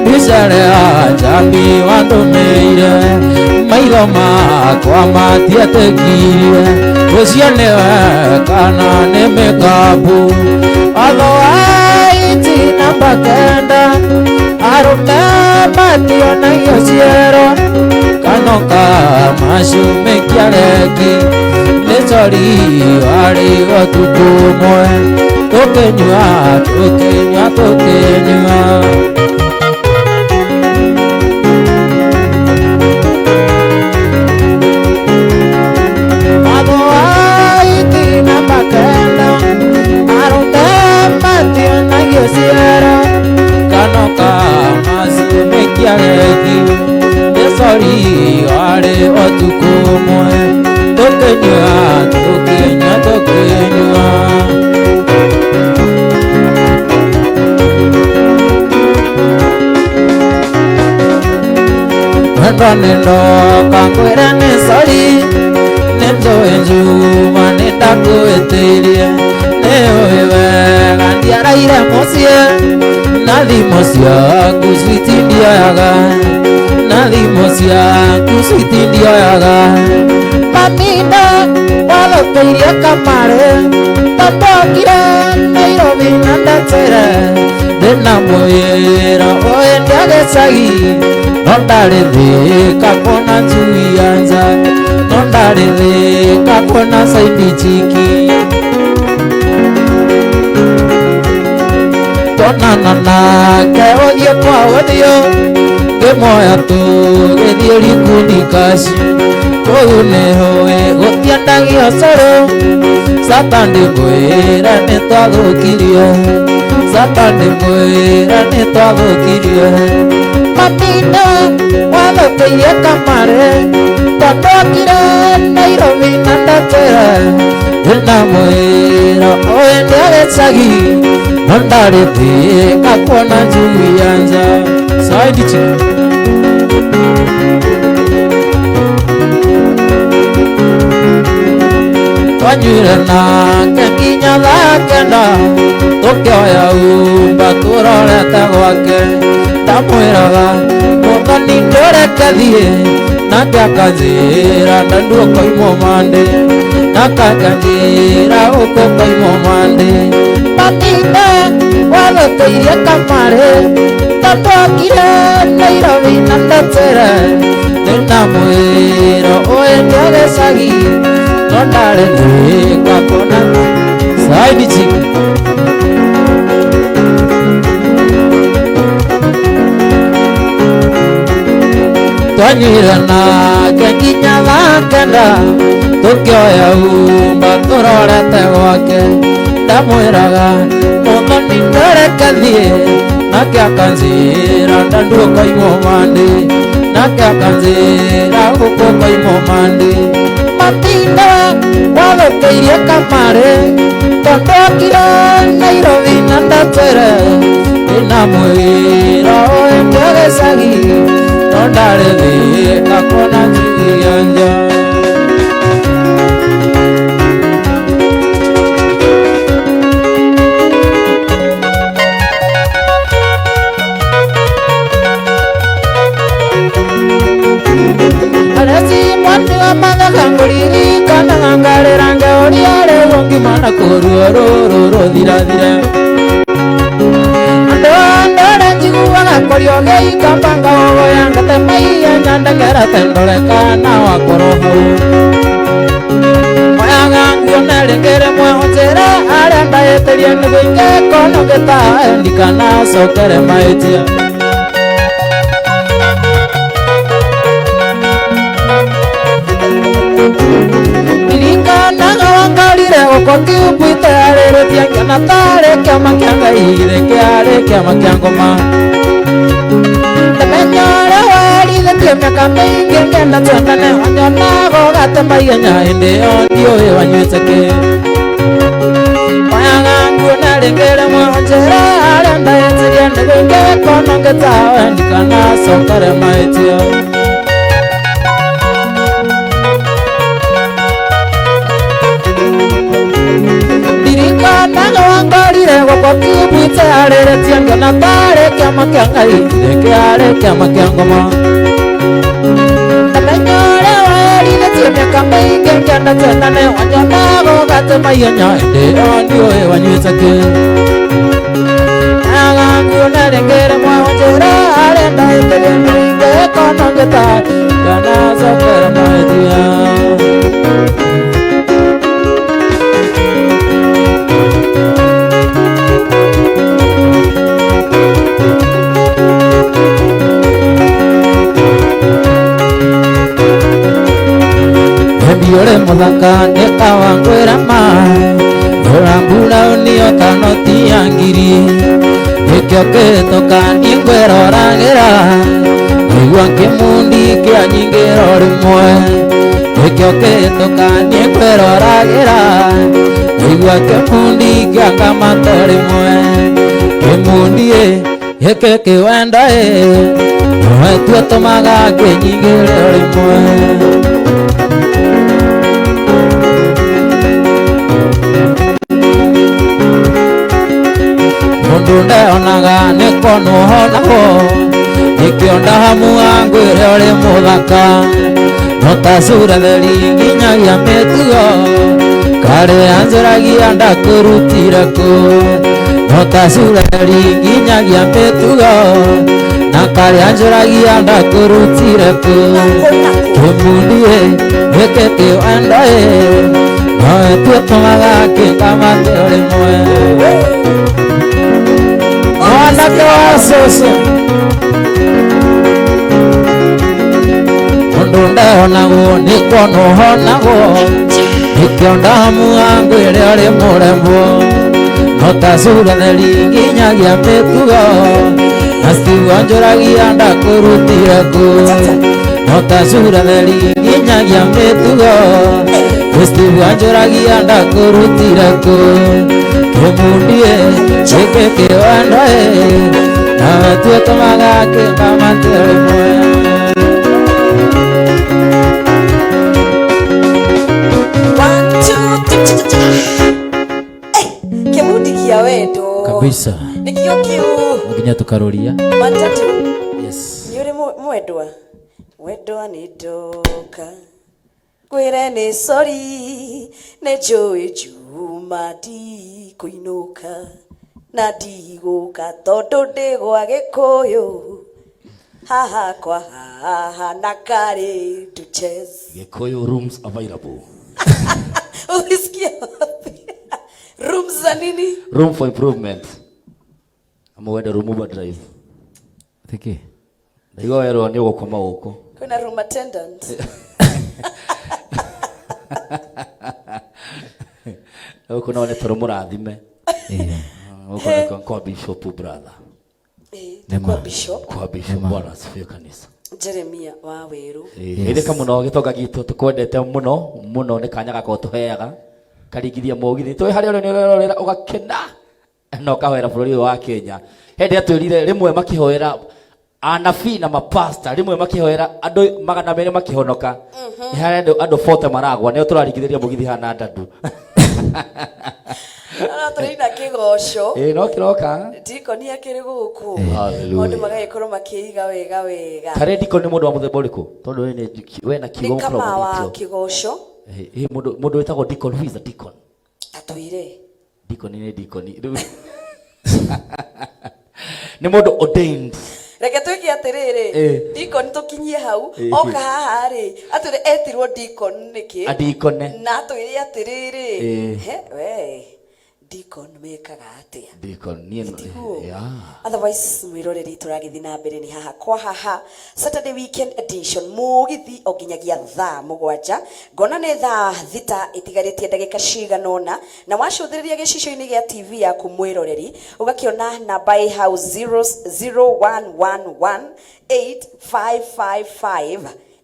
mbica njambi wandũmĩire maitho makwa matietĩkirie ũcio nĩwe kana nĩ mĩkabu watho wa iti namba kenda arũme mationagio ciero kanoka macumikia reki nĩ sori warĩ ũtukũ ũmwe tũkĩnyua tũkĩnyua tũkĩnyua watho wa iti namba kenda arũme mationagio ciero kanoka macumikia Tondo nĩ ndoka ngwĩre nĩ sorry, nĩ njũĩ njuma nĩ ndakwĩtĩirie. Nĩ ũĩ wega ndiaraire mũciĩ, na thimũ ciaku switi ndioyaga, na thimũ ciaku switi ndioyaga.
Maminda wathũkĩirie kamarĩ, tondokire Nairobi na ndetere.
Ndĩna mwĩra ũyũ ndĩa gĩcagi, no ndarĩ thĩka kuona njui ya nja, no ndarĩ thĩka kuona saidi chiki. Tuonana nake ũthiũ kwa ũthiũ, ngĩmuoya tũgĩthiĩ Likuni Kashi. Kũu nĩhũĩ gũtiendagio cũrũ, Satan ndĩmwĩre nĩtwathũkirio, Satan ndĩmwĩre nĩtwathũkirio.
Maminda wathũkĩirie kamarĩ, tondokire Nairobi na ndetere.
Ndĩna mwĩra ũyũ ndĩa gĩcagi, no ndarĩ thĩka kuona njui ya nja. Side chick. Twanyuire nake nginya thaa kenda, tũkĩoya umba tũrorete gwake. Ndamwĩraga mũthoni ndũreke thiĩ, nake akanjĩra na nduũkoimwo mandĩ, nake akanjĩra gũkũ koimwo mandĩ.
Maminda wathũkĩirie kamarĩ, tondokire Nairobi na ndetere.
Ndĩna mwĩra ũyũ ndĩa gĩcagi, no ndarĩ thĩka kuona side chick. Twanyuire nake nginya thaa kenda, tũkĩoya umba tũrorete gwake. Ndamwĩraga mũthoni ndũreke thiĩ, nake akanjĩra ndanduũkoimwo mandĩ, nake akanjĩra gũkũ koimwo mandĩ.
Maminda wathũkĩirie kamarĩ, tondokire Nairobi na ndetere.
Ndĩna mwĩra ũyũ ndĩa gĩcagi, no ndarĩ thĩka kuona njui ya nja.
Areci mwani wa mathaga ngũririkanaga ngarĩra ngeũria rĩu
Ngimana kũruo rũrũ rũthirathire.
Andũ ndore njiguaga kũrio gĩikamba ngahoya ngatemaia
Nyandengera tendore kana wakorwo hau. Moyaga nguo rĩngĩ rĩmwe ũnjĩre harĩa ndahĩtĩria nĩguo ingĩkorwo ngĩtae ndikanacokere mahĩtia.
Ndirikanaga wangarire gũkũ kiumbuite arĩrĩtie ngĩona tarĩ kĩama kĩa Ngai
Githĩ kĩarĩ kĩama kĩa ngoma.
Ndamenya ũrĩa werithĩtie mĩaka mĩingĩ ngĩenda twendane, wanyonaga ũgatema
Ihenya hĩndĩ ĩyo ndiũĩ wanyuĩte kĩ.
Moyaga nguo na rĩngĩ rĩmwe ũnjĩre harĩa ndahĩtĩria nĩguo ingĩkorwo ngĩtawe
Ndikanacokere mahĩtia.
Ndirikanaga wangorire gũkũ kiumbuite arĩrĩtie ngĩona tarĩ kĩama kĩa Ngai.
Githĩ kĩarĩ kĩama kĩa ngoma.
Ndamenya ũrĩa werithĩtie mĩaka mĩingĩ ngĩenda twendane, wanyonaga ũgatema
Ihenya hĩndĩ ĩyo ndiũĩ wanyuĩte kĩ.
Moyaga nguo na rĩngĩ rĩmwe ũnjĩre harĩa ndahĩtĩria nĩguo ingĩkorwo ngĩtawe
Ndikanacokere mahĩtia. Baby ũrĩ mũthaka nĩ kawangwĩra ma, ndũra mburaũni ũtanoti ya ngiri. Nĩkĩo kĩhĩtũka niĩ ngwĩroragĩra, ngaigua kĩmundi kĩa nyingĩro rĩmwe. Nĩkĩo kĩhĩtũka niĩ ngwĩroragĩra, ngaigua kĩmundi kĩa ngamata rĩmwe. Kĩmundi ĩ gĩkĩ kĩwendo ĩ, Nowe tuatũmaga ngĩnyigĩre rĩmwe. Mũndũ ndeonaga nĩ kuonwo honagwo, nĩkĩo ndahamu ngwĩre ũrĩ mũthaka. No ta cura theri nginyagia mĩtugo, karĩa njũragia ndakũrutire kũ. No ta cura theri nginyagia mĩtugo, na karĩa njũragia ndakũrutire kũ. Kĩmundie gĩkĩ kĩwendo ĩ, nowe tuĩtũmaga kĩkamate rĩmwe. Mwanake wa cũcũ, mũndũ ndeonagwo nĩ kuonwo honagwo, nĩkĩo ndahamua ngwĩre ũrĩ mũremwo. No ta cura theri nginyagia mĩtugo, na Steve anjũragia ndakũrutire kũ. No ta cura theri nginyagia mĩtugo, Steve anjũragia ndakũrutire kũ. Kĩmundie gĩkĩ kĩwendo ĩ, nawe tuĩtũmaga kĩkamate rĩmwe.
One, two, three, cha, cha, cha. Eh, kĩmundi kĩa wendo
Kabisa.
Nĩkĩo kĩu.
Nginya tukaroria.
Matatu.
Yes.
Nĩ ũrĩ mwendwa mwendwa nĩ ndoka ngwĩre nĩ sori, nĩ njũĩ njuma ndikũinũka na ndigũka tondũ ndĩ gwa Gĩkũyũ haha kwa haha na karĩ Duchess.
Gikuyu rooms available.
Ulisikia wapi? Rooms za nini?
Room for improvement. Ama wende room overdrive.
Thiki.
Ndaigua werwo nĩ ũgũkoma gũkũ.
Kwĩna room attendant.
Gũkũ no nĩ toro mũrathime. Gũkũ nĩ kwa Bishop brother.
Eh, kwa Bishop.
Kwa Bishop, Bwana asifiwe kanisa.
Jeremia wa Wĩru.
Geithĩka mũno gĩtonga gitũ, tũkwendete mũno mũno, nĩ kanya gaka ũtũheaga karingithia mũgithi tũĩ harĩa ũrĩ nĩ ũrerorera ũgakena na ũkahoera bũrũri ũyũ wa Kenya. Hĩndĩ atwĩrire rĩmwe makĩhoera anabii na mapasta, rĩmwe makĩhoera andũ 200 makĩhonoka, nĩ harĩa andũ 40 maragwa, nĩo tũraringithĩria mũgithi hana ndadu.
No tũrĩina kĩgoco.
Ĩĩ, no kĩroka.
Ndikoni akĩrĩ gũkũ.
Hallelujah.
Maũndũ magagĩkorwo makĩiga wega wega.
Karĩ ndikoni nĩ mũndũ wa mũthemba ũrĩkũ? Tondũ we nĩ we na kiugo
Nĩ kama wa
mũkoragwo
kĩgoco.
Ĩĩ, mũndũ wĩtagwo deacon, who is a deacon?
Atwĩre.
Deacon nĩ deacon. Rĩu nĩ mũndũ ordained.
Reke twĩke atĩrĩrĩ, deacon tũkinyie hau, oka haha rĩ, atwĩre etirwo deacon nĩkĩ?
Adikone.
Na atwĩre atĩrĩrĩ, he, we, deacon mekaga atĩa?
Deacon niĩ
Tiguo?
Yeah.
Otherwise mwĩroreri, tũragĩthiĩ na mbere nĩ haha kwa haha Saturday weekend edition, mũgithi o nginyagia thaa 7. Ngona nĩ thaa 6 itigarĩtie ndagĩka cigana ũna, na wacũthĩrĩria gĩcicio-inĩ gĩa TV yaku, mwĩroreri, ũgakĩona namba ĩ hau 0111 8555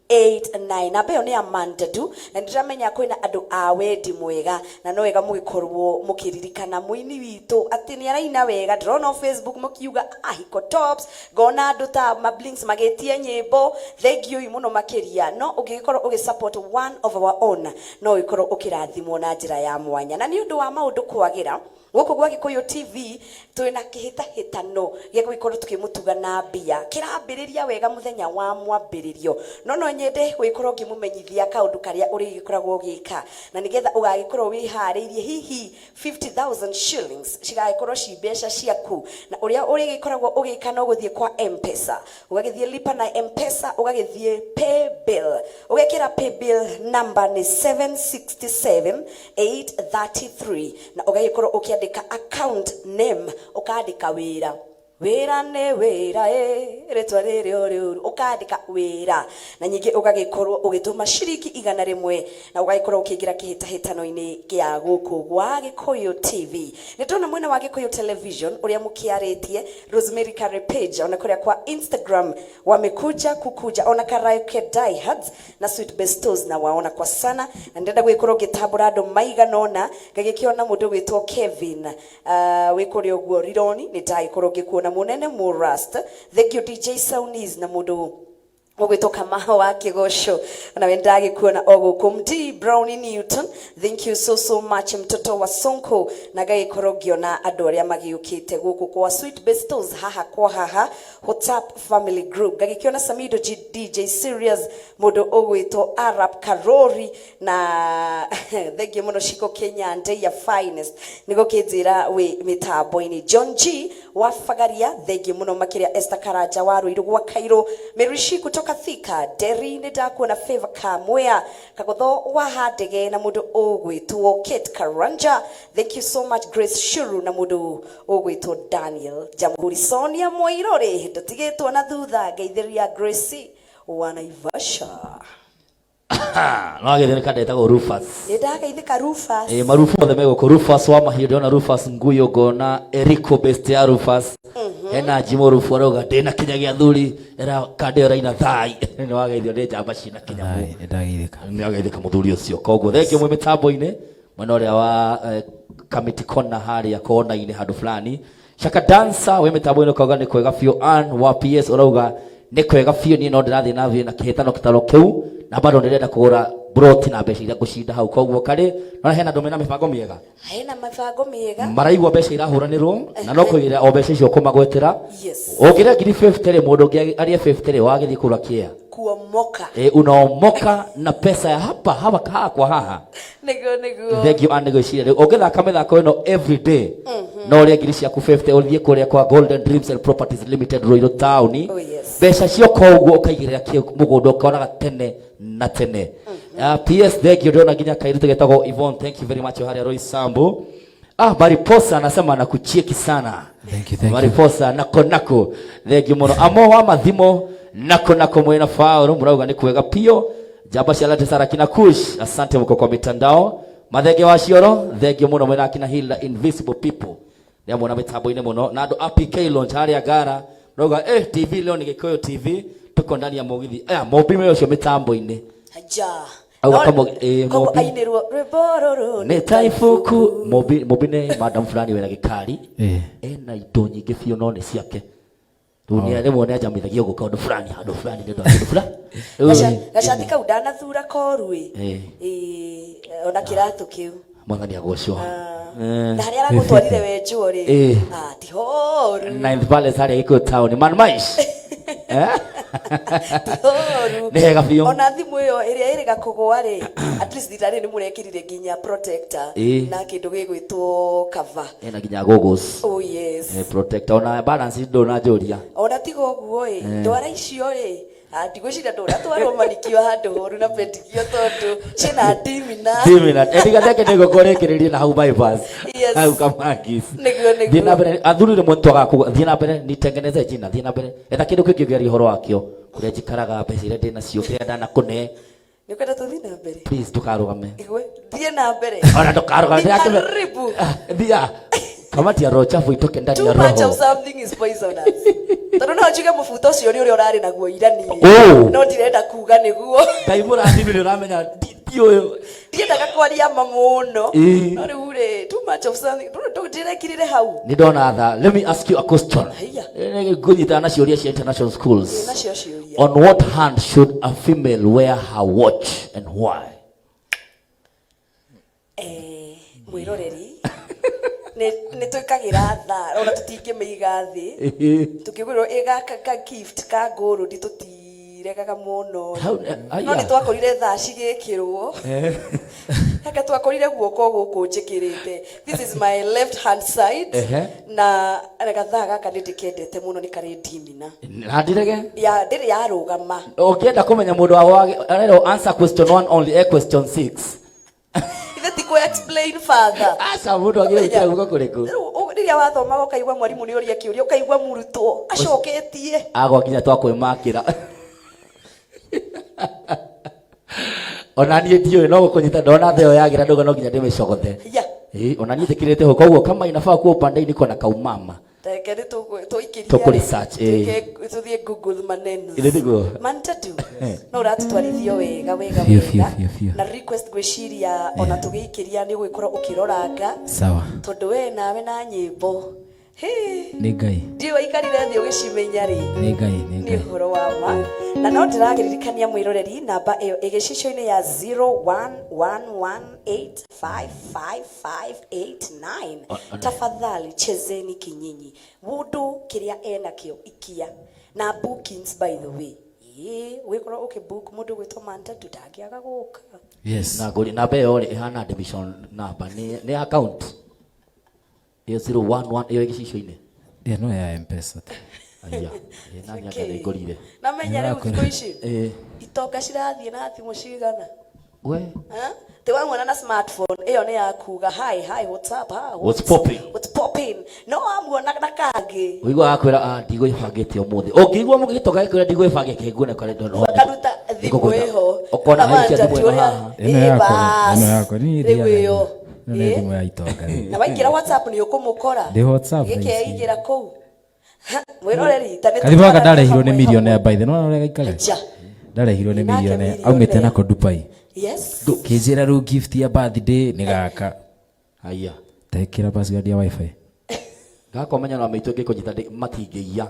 89. Namba ĩyo nĩ ya Mandadu, na nĩndĩramenya kwĩna andũ a wendi mwega, na no wega mũgĩkorwo mũkĩririkana mũini witũ atĩ nĩ araina wega. Ndĩrona o Facebook mũkiuga ahiko tops, ngona andũ ta Mablinks magĩtie nyĩmbo, thengiũi mũno makĩria. No ũngĩgĩkorwo ũgĩ support one of our own, no ũgĩkorwo ũkĩrathimwo na njĩra ya mwanya. Na nĩ ũndũ wa maũndũ kwagĩra gũkũ gwa Gĩkũyũ TV, twĩna kĩhĩtahĩtano gĩa gũgĩkorwo tũkĩmũtuga na mbia kĩrambĩrĩria wega mũthenya wa mwambĩrĩrio. No nyende gũgĩkorwo ngĩmũmenyithia kaũndũ karĩa ũrĩgĩkoragwo ũgĩka na nĩgetha ũgagĩkorwo wĩharĩirie. Hihi 50,000 shillings cigagĩkorwo ci mbeca ciaku, na ũrĩa ũrĩgĩkoragwo ũgĩka no gũthiĩ kwa M-Pesa, ũgagĩthiĩ lipa na M-Pesa, ũgagĩthiĩ pay bill, ũgekĩra pay bill number nĩ 767 833, na ũgagĩkorwo ũkĩandĩka account name, ũkandĩka wĩra. Wĩra nĩ wĩra ĩ rĩtwa rĩrĩ ũrĩũru, ũkandĩka wĩra, na ningĩ ũgagĩkorwo ũgĩtũma ciringi 100, na ũgagĩkorwo ũkĩingĩra kĩhĩtahĩtano-inĩ gĩa gũkũ gwa Gĩkũyũ TV. Nĩ ndona mwena wa Gĩkũyũ Television ũrĩa mũkĩarĩtie Rosemary Kare page, ona kũrĩa kwa Instagram wamekuja kukuja, ona Karaoke Diehards na Sweet Bestos na waona kwa sana. Na ndĩrenda gwĩkorwo ngĩtambũra andũ maigana ũna, ngagĩkĩona mũndũ gwĩtwo Kevin, wĩ kũrĩa ũguo Rironi, nĩ ndagĩkorwo ngĩkuona. Ndagĩkuona mũnene Mũrast. Thank you DJ Saunis na mũndũ ũgwĩtwo Kamaho wa Kĩgoco, nawe ndagĩkuona o gũkũ. Md Brownie Newton, thank you so so much, mtoto wa Sonko, na ngagĩkorwo ngĩona andũ arĩa magĩũkĩte gũkũ kwa Sweet Bestos haha kwa haha WhatsApp family group. Ngagĩkĩona Samido G, DJ Serious, mũndũ ũgwĩtwo Arab Karori, na thank you mũno Shiko Kenya ya finest nĩ gũkĩnjĩra wĩ mĩtambo-inĩ. John G wa Fagaria, thank you mũno makĩria. Esther Karanja wa Ruiru gwa Kairũ, Merishi kutoka Thika Nderi, nĩ ndakuona. Favor Kamwea Kagotho wa Handege na mũndũ ũgwĩtwo Kate Karanja, thank you so much. Grace Shuru na mũndũ ũgwĩtwo Daniel Jamhuri. Sonia Moirore, ndũtigĩtwo na thutha, ngeithĩria Gracie wa Naivasha.
No agĩthĩnĩka ndetagwo Rufus.
Nĩ ndageithĩka Rufus.
Ĩ marufu mothe megũkũ. Rufus wa mahiũ ndĩrona, Rufus Nguyo ngona, Eriko best ya Rufus, hena Jimo Rufu arauga ndĩna kinya gĩa thuri era kande ĩyo raina thai. Nĩ wageithio nĩ njamba ciĩna kinya.
Ai, nĩndageithĩka.
Nĩ wageithĩka mũthuri ũcio. Koguo thengiũ mwĩ mĩtambo-inĩ mwena ũrĩa wa Kamiti Kona harĩa kona-inĩ handũ fulani. Shaka Dancer wĩ mĩtambo-inĩ ũkauga nĩ kwega biũ. Ann wa PS ũrauga nĩ kwega biũ, niĩ no ndĩrathiĩ na mbere na kĩhĩtano kĩtaro kĩu na bado ndĩrenda kũgũra broti na mbeca iria ngũcinda hau. Koguo karĩ no hena andũ mena mĩbango mĩega.
Hena mĩbango mĩega.
Maraigua mbeca irahũranĩrwo na no kũigĩrĩra o mbeca icio kũmagwetera. Ũngĩrĩa ngiri 50 rĩ, mũndũ ũngĩ arĩe 50 rĩ, wagĩthiĩ kũgũra kĩa
kuomoka.
Unaomoka na pesa ya hapa hapa haha kwa haha.
Nĩguo, nĩguo.
Thank you. Anne gwĩciria rĩu ũngĩthaka mĩthako ĩno every day no ũrĩe ngiri ciaku 50 ũthiĩ kũrĩa kwa Golden Dreams and Properties Limited Ruiru town.
Oh, yes.
Mbeca cioka ũguo ũkaigĩrĩra kĩ mũgũnda ũkonaga tene na tene. PS thank you, ndĩrona nginya kairĩtu getagwo Yvonne, thank you very much, harĩa Roysambu. Mariposa anasema nakucheki sana.
Thank you, thank you.
Mariposa nako nako, thank you muno. Amo wa mathimo nako nako mwena faulu murauga ni kwega pio. Njamba cia Late Sara kina Kush, asante mko kwa mitandao. Mathenge wa Cioro, thank you muno mwena kina Hilda Invisible People. Nĩamwona mĩtambo-inĩ mũno na andũ a PK Launch harĩa Ngara murauga TV leo ni Gĩkũyũ TV, tuko ndani ya mũgithi. Mũmbi ũcio mĩtambo-inĩ.
Ja.
Auga
Koguo
Mobi.
Ainĩrwo rwĩmbo rũrũ.
Nĩ ta ibuku. Mobi Mobi nĩ madam fulani wĩna gĩkari. Ena indo nyingĩ biũ no nĩ ciake. Rĩu nĩ rĩmwe nĩ anjamithagia ũguo kaũndũ fulani handũ fulani nĩ ũndũ wa kĩndũ fulani. Rĩu,
Gacati kau ndanathura koru ĩ. Ona kĩratũ kĩu.
Mwathani agocwo.
Na harĩa aragũtwarire wenjwo rĩ, ti horu.
Ninth Palace harĩa Gĩkũyũ town man mais.
Ti horu.
Nĩ hega biũ.
Ona thimũ ĩyo ĩrĩa ĩrĩga kũgũa rĩ, at least thibitarĩ nĩ mũrekĩrire nginya protector na kĩndũ gĩgwĩtwo cover.
Ena nginya goggles.
Oh yes.
Protector ona balance ndũnanjũria.
Ona tiga ũguo ĩ, ndwara icio rĩ, ndigwĩciria ndũratwarwo manikio handũ horu na pedikio tondũ ciĩna ndimina.
Ndimina. Etiga teke nĩguo kũrĩkĩrĩrie na hau bypass.
Yes.
Hau Kamangis.
Nĩguo, nĩguo.
Thiĩ na mbere athuri rĩmwe nĩtwagaga kuga thiĩ na mbere nitengeneze jina, thiĩ na mbere etha kĩndũ kĩngĩ ũngĩaria ũhoro wakĩo, kũrĩa njikaraga, mbeca iria ndĩ nacio, kĩrĩa ndanakũne.
Nĩ ũkwenda tũthiĩ na mbere?
Please ndũkarũgame.
Igwe, thiĩ na mbere.
Ona ndũkarũgame.
Ni karibu.
Thia kamati ya roho chafu itoke ndani
Too
ya
much of
roho.
something is poisonous. Tondũ no njuge mũbuto ũcio nĩ ũrĩa ũrarĩ naguo ira niĩ.
Oh.
No ndirenda kuga nĩguo.
Ngai mũrathime nĩ ũramenya ti ũyũ.
Ndiendaga kwaria ma mũno. No rĩu rĩ, too much of something. Ndĩrekirire hau.
Nĩ ndona tha. Let me ask you a question.
Haiya.
Ngũnyitana na ciũria cia international schools.
Nacio ciũria.
On what hand should a female wear her watch and why?
Mwĩroreri nĩ twĩkagĩra thaa ona tũtingĩmĩiga thĩ tũkĩgũrĩrwo ĩ gaka ka gift ka gold tũtiregaga mũno.
Hau,
No
aya.
nĩ twakorire thaa cigĩkĩrwo anga twakorire guoko gũkũ njĩkĩrĩte, this is my left hand side. Na gathaa gaka nĩ ndĩkendete mũno, nĩ karĩ ndimina.
Na ndirege.
Ya ndĩrĩ yarũgama.
Ũngĩenda kũmenya mũndũ wa arerwo answer question 1 only, question 6.
Ithe ti kũ explain further.
Aca, mũndũ agĩrĩire gwĩkĩra guoko kũrĩkũ?
Rĩu, rĩrĩa wathomaga ũkaigua mwarimũ nĩ ũria kĩũria, ũkaigua mũrutwo acoketie.
Agwa nginya twakwĩmakĩra ona niĩ ndiũĩ no gũkũnyita ndona theo yagira ndauga no nginya ndĩmĩcogothe. Ĩ, ona niĩ njĩkĩrĩte ho koguo kama inafaa kuwa upande niko na kaumama.
Reke nĩ tũikĩrie.
Tũkũ research, ĩ.
Tũthiĩ Google maneno.
Ithĩ tiguo?
Mantatu no ũratũtwarithio wega wega
Biũ,
wega.
Biũ, biũ, biũ.
Na request ngwĩciria ona tũgĩikĩria nĩ ũgũgĩkorwo ũkĩroranga.
Sawa.
Tondũ we nawe na nyĩmbo
Nĩ Ngai.
Ndiũ waikarire thĩ ũgĩcimenya rĩ.
Nĩ Ngai, nĩ
Nĩ
Ngai.
ũhoro wa ma. Na no ndĩrakĩririkania mwĩroreri namba ĩyo ĩgĩcicio-inĩ ya 0111855589. Tafadhali chezeni kinyinyi. Mũndũ kĩrĩa enakĩo ikia. Na bookings, by the way, ĩĩ ũgĩkorwo ũkĩbook mũndũ gwĩtwo Mantatu ndangĩaga gũka.
Yes.
Na ngũri namba ĩyo rĩ ĩhana admission number, nĩ account ĩyo 011 ĩyo ĩgĩcicio-inĩ.
Ĩyo no ya M-Pesa tu.
Aya, ĩ na nyanga nĩ ngũrire.
Na menya rĩu thikũ ici
Ĩ.
itonga cirathiĩ na thimũ cigana.
We.
Ti wamwona na smartphone ĩyo nĩ ya kuga hi hi, what's up, ha?
What's popping?
What's popping? No wamuona na kangĩ.
Ũiguaga akwĩra, "Ah, ndigwĩbangĩte ũmũthĩ." Ũngĩigua mũgĩtoka gĩkwĩra ndigwĩbangĩte, kĩnguone karĩ ndono.
Makaruta thimũ ĩho.
Ũkona haikia thimũ ĩno
Ũrĩa-
haha.
Ĩno
Ĩ,
yakwa,
bas.
ĩno yakwa. Niĩ
Rĩu
thiaga
ĩyo.
ĩno nĩ
Ĩ.
thimũ ya itonga rĩu.
Na waingĩra WhatsApp nĩ ũkũmũkora.
Ndĩ WhatsApp thaa ici.
Gĩkeigĩra kũu. Ha, mwĩroreri ta nĩ
Kathimũ gaka
tũtwarane
ndarehirwo nĩ
hamwe
millionaire
hamwe.
by the, nĩwona ũrĩa gaikarĩte?
Aja.
Ndarehirwo nĩ
Nake
millionaire.
millionaire.
Aumĩte nako Dubai.
Yes.
Kĩnjĩra rĩu gift ya birthday nĩ gaka.
Haya.
Tekĩra password ya WiFi.
Gakomenya na maitũ ngĩkũnyita matingĩiya.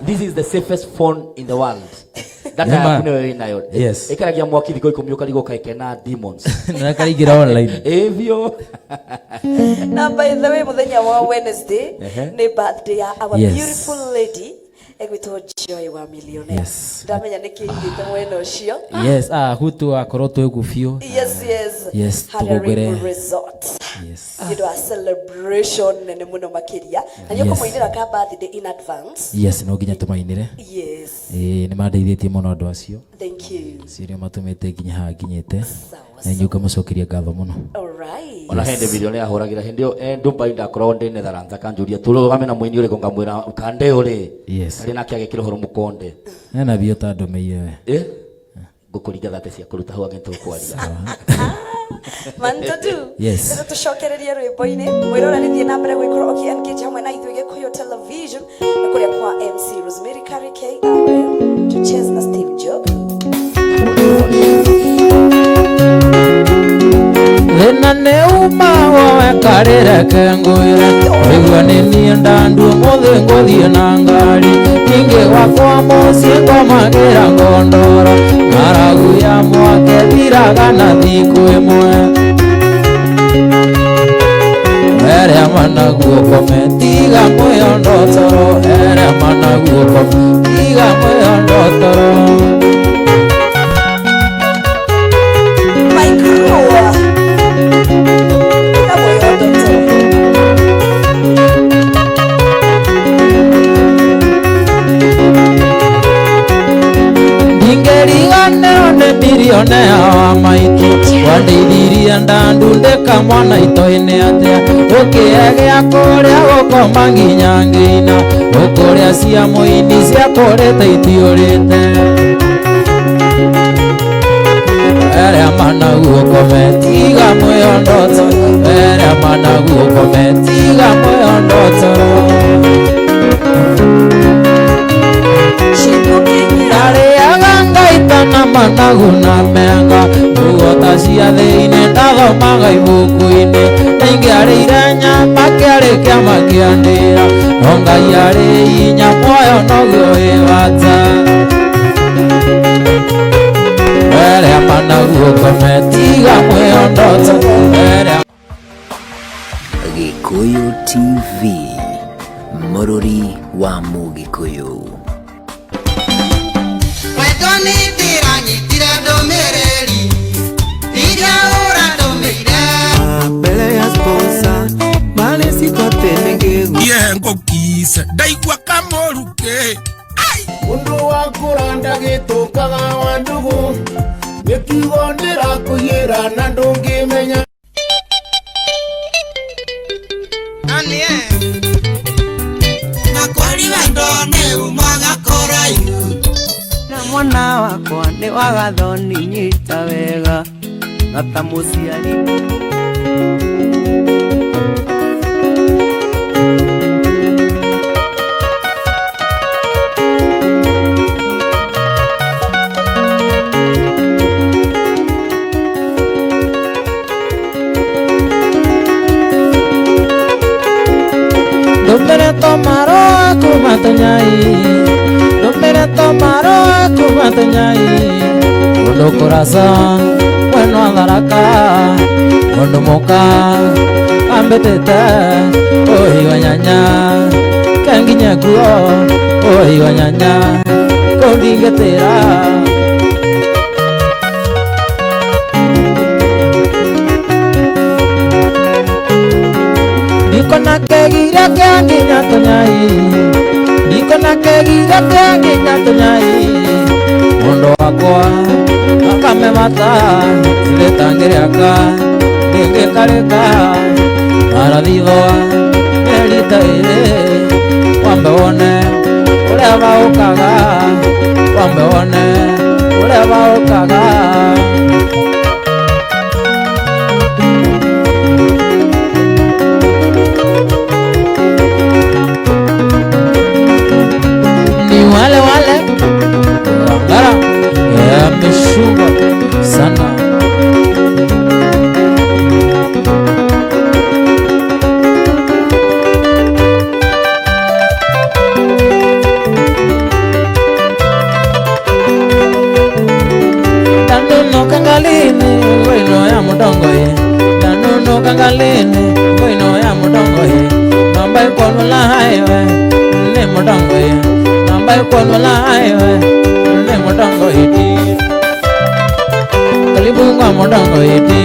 This is the safest phone in the world. Data
Nĩma.
yaku nĩyo wĩnayo.
Yes.
Ĩkaragia mwaki thikũ 10 ũkarigwo kaĩ kena demons.
Na karaingĩra online.
Ĩ biũ.
Na by the way, mũthenya wa Wednesday
Ehe.
nĩ birthday ya our
Yes.
beautiful lady egwĩtwo Joy wa Millionaire.
Yes.
Ndamenya nĩ kĩigĩte mwena ũcio.
Yes, ah, hutu akorwo twĩguo biũ.
Yes.
Yes,
Harĩa
tũkũngũĩre.
Rainbow Resort.
Yes.
Nĩ ũndũ wa celebration nene mũno makĩria. Na nĩ
Yes.
ũkũmũinĩra ka birthday in advance.
Yes, no nginya tũmainĩre.
Yes.
Ĩĩ, nĩ mandeithĩtie mũno andũ acio.
Thank you.
Acio nĩo matũmĩte nginya haha nginyĩte.
Sawa.
Na inyuĩ ngamũcokeria ngatho mũno.
All right.
Ona hĩndĩ millionaire ahũragĩra hĩndĩ ĩyo Dubai ndakoragwo ndĩ Netherlands akanjũria tũrũgame na mũini ũrĩkũ, ngamwĩra kande ũrĩ.
Yes.
Arĩ nake agĩkĩra ũhoro mũkonde.
Hena biũ ta ndũmĩire we.
Ĩ ngũkũringa thate cia kũruta hau angĩ tũkwaria.
Mantatu.
Yes.
Rĩu tũcokererie rwĩmbo-inĩ. Mwĩroreri thiĩ na mbere gwĩkorwo ũkĩ-engage hamwe na ithuĩ Gĩkũyũ Television na kũrĩa kwa MC Rosemary Kari KRM tucheze na Steve Njogu.
Thĩna nĩ uma wowe karĩreke ngwĩre, waigua nĩ niĩ ndandu ũmũthĩ ngũthiĩ na ngari, ningĩ gwakwa mũciĩ ngomagĩra ngondoro, ng'aragu ya mwake thiraga na thikũ ĩmwe. Eria managuo kome tiga mwĩondo toro, eria managuo kome tiga mwĩondo toro.
My crew. Tiga mwĩondo toro.
Ndingĩriganĩrwo nĩ milionea wa maitũ, wandeithirie ndandu ndĩka mwana ito-inĩ atĩa, ũkĩhe gĩa kũrĩa gũkoma nginya ngĩina, ũkũrĩa cia mũini ciakũrĩte itiũrĩte. Eria managuo kome tiga mwĩondo toro, eria managuo kome tiga mwĩondo toro. Ndarĩaga ngaita na managu na menga, ngũgota cia thĩinĩ ndathomaga ibuku-inĩ, nĩingĩarĩire nyama kĩarĩ kĩama kĩa ndĩra, no Ngai arĩ hinya muoyo noguo wĩ bata. Eria managuo kome tiga mwĩondo toro, eria
Gĩkũyũ TV, mũrũri wa Mũgĩkũyũ.
Wendo nĩ ndĩranyitire ndũmĩrĩri iria ũratũmĩire.
Mbele ya sponsor mali sikote ningĩgu
Ye ngũkise ndaigua kamũrukĩ.
Ũndũ wa kũranda gĩtũkaga wa ndũgũ nĩ kiugo ndĩrakũiyĩra na ndũngĩmenya.
Na kwari wendo nĩ umaga kũraihu.
Na mwana wakwa nĩ wagathoni nyita wega na ta mũciari.
tonyai Ndũmĩre marũa kuma tonyai Kũndũ kũrasa mwena wa Tharaka Mũndũ mũka ambĩtĩte ũhi wa nyanya Kenginya kuo ũhi wa nyanya Kũu ndingĩtĩra. Ndikona kegira kĩa nginya tonyai Ndikona kegira kĩa nginya tonyai Mũndũ wakwa akame mata ndĩtangĩrĩaka ndĩngĩkarĩka marathithoa mĩeri ta ĩrĩ wambe wone ũrĩa baũkaga wambe wone ũrĩa baũkaga. Ni wale wale Wangara ameshuka sana. Danuno kangalini ngoino ya mudongo ye Danuno kangalini ngoino ya mudongo ye Namba ikonwa highway ne mudongo ye Namba ikonwa highway ne mudongo iti Kalibunga mudongo iti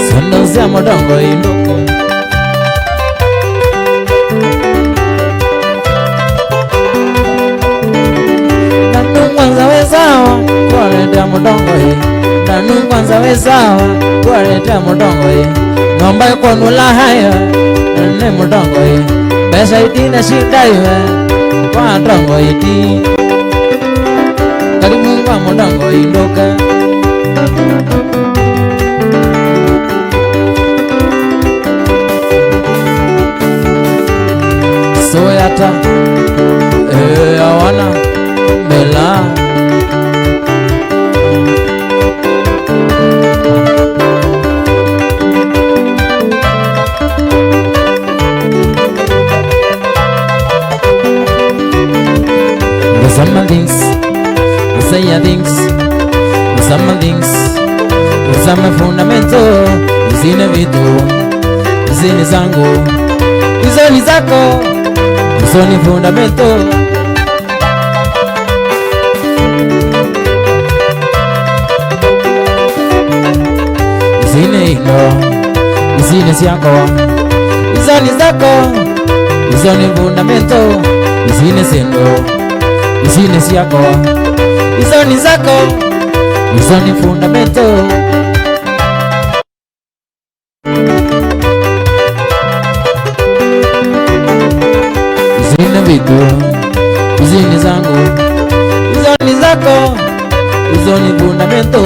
Sendo sia mudongo induko. Nanu kwanza wezawa kuwaletea mudongo ye Nanu kwanza wezawa kuwaletea mudongo ye Nomba ikonula hayo ne mudongo ye Pesa itina shida iwe kwa ndongo iti Karibu kwa mudongo indoka. Soyata awana mela Some things, say things, some things, some fundamento, zine vitu, zine zangu, hizo ni zako, hizo ni fundamento. Zine ino, zine zako, hizo ni zako, hizo ni fundamento, zine zendo. Zine zako, hizo ni zako, hizo ni fundamento. Zine vitu, zine zangu, hizo ni zako, hizo ni fundamento.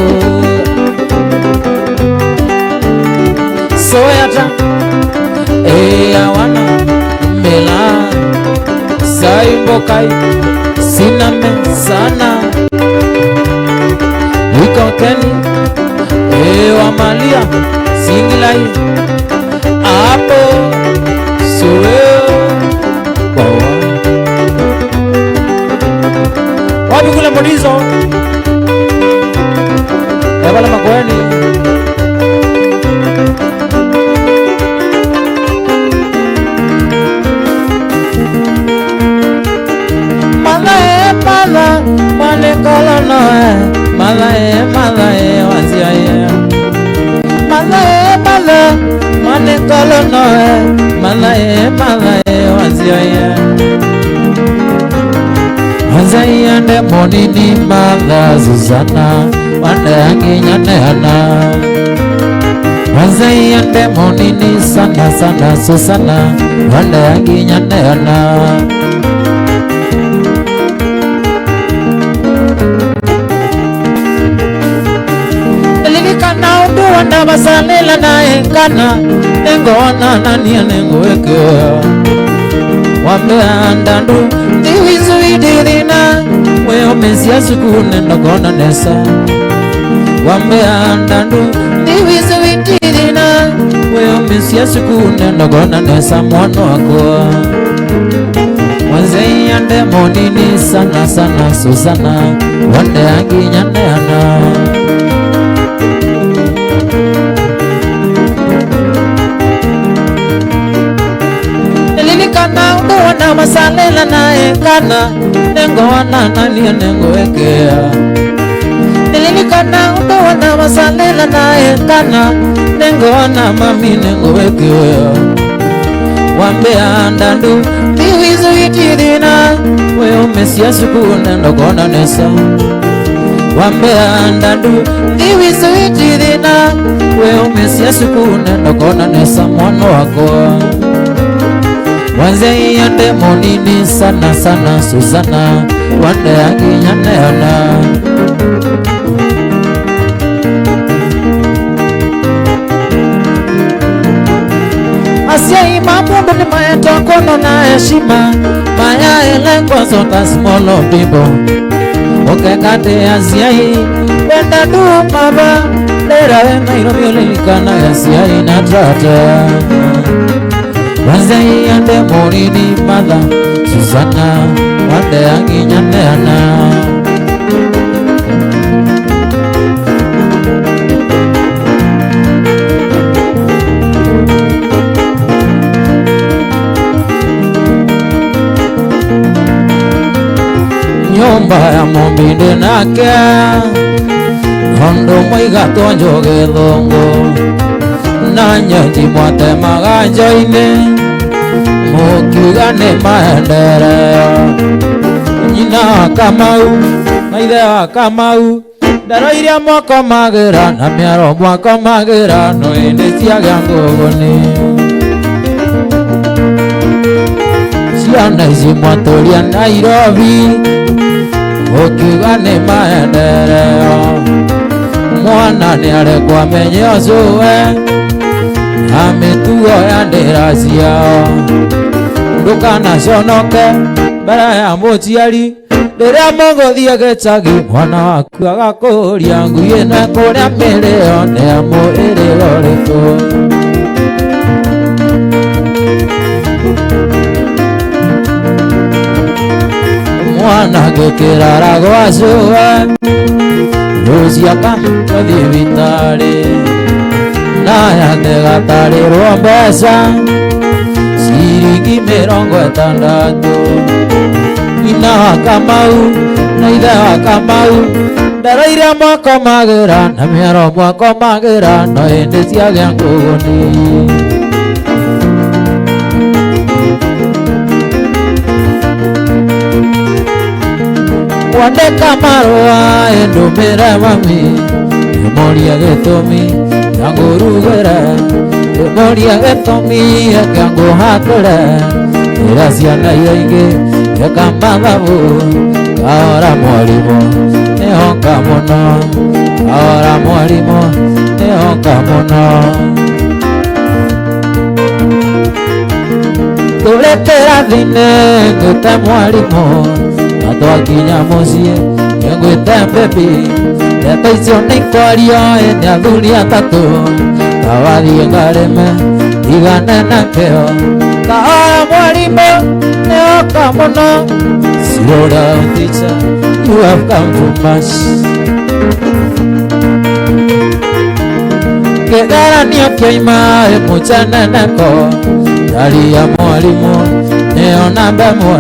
Soyata, awana mela, saimbokai. Siname sana Ikokeni Wamalia Singilai Apo Suwe Wawa Wapi kule Modizo Ebala Makueni. Mala e wanzia ye Mala e mala mane kolono e mala e wanzia ye Wanzia ande monini mala Susana wande anginyane ana Wanzia ande monini sana sana Susana wande anginyane ana. Basalela na enkana nengona nani nengo wambe andandu ndiwizuidirina weo mesia sukune ndogona nesa wambe andandu ndiwizuidirina weo mesia sukune ndogona nesa mwana wako. ande monini sana sana Susana wande anginyaneana Nililikana undu wana masalela nae kana nengo wana nania nengo ekea Nililikana undu wana masalela nae kana nengo wana mami nengo ekea Wambea ndandu tiwizu itirina we umesia suku nendo kona nesa Wambea ndandu tiwizu itirina we umesia suku nendo kona nesa mwana wako Wanze yande monini sana sana Susana wande akinyaneana Asia imamundu ni maetwa kono na heshima maya ele kwazo tasmolo bibo Okekate asiai wenda du mama lera we Nairobi ulilikana asiai na tata Wanze yande monini mother Susana wande akinyaneana Nyumba ya mumbinde nake Hondo mwigatwo njoge thongo Na nyenji mwatemaga njoine Mukiuga nĩ maendeleo Nyina wa Kamau na ithe wa Kamau Ndaro iria mwakomagĩra na mĩaro mwakomagĩra no ĩndĩ ciagĩa ngũgũni Ciana ici mwatũria Nairobi Ukiuga nĩ maendeleo Mwana nĩarekwo amenye ũcũwe Na mĩtugo ya ndĩra ciao Ndũkanaconoke mbere ya mũciari Rĩrĩa mũgũthiĩ gĩcagi mwana waku agakũria ngui ĩno ĩkũrĩa mĩrĩo nĩ ya mũhĩrĩga ũrĩkũ Mwana ngĩkĩrara gwa cũwe Rũciaka gũthiĩ thibitarĩ Na yategatarĩrwo mbeca ciringi 60 Nyina wa Kamau na ithe wa Kamau Ndaro iria mwakomagĩra na mĩaro mwakomagĩra no ĩndĩ ciagĩa ngũgũni Wandĩka marũa ĩndũmĩre mami Ndĩmũrie gĩtũmi kĩa ngũrugĩre Ndĩmũrie gĩtũmi kĩa ngũhatũre Ĩra ciana iria ingĩ ĩka mathabu Kahora mwarimũ nĩoka mũno Kahora mwarimũ nĩoka mũno Tũrĩ kĩrathi-inĩ ngwĩte mwarimũ Na twakinya mũciĩ nĩngwĩte baby Ndeto icio nĩikwario nĩ athuri atatũ Kawathiĩ ngarĩme tigane nakĩo Kahora mwarimũ nĩoka mũno Slow down teacher, you have come too much Kĩgeranio kĩoima ĩmũceneneko Ndari ya mwarimũ nĩyo namba ĩmwe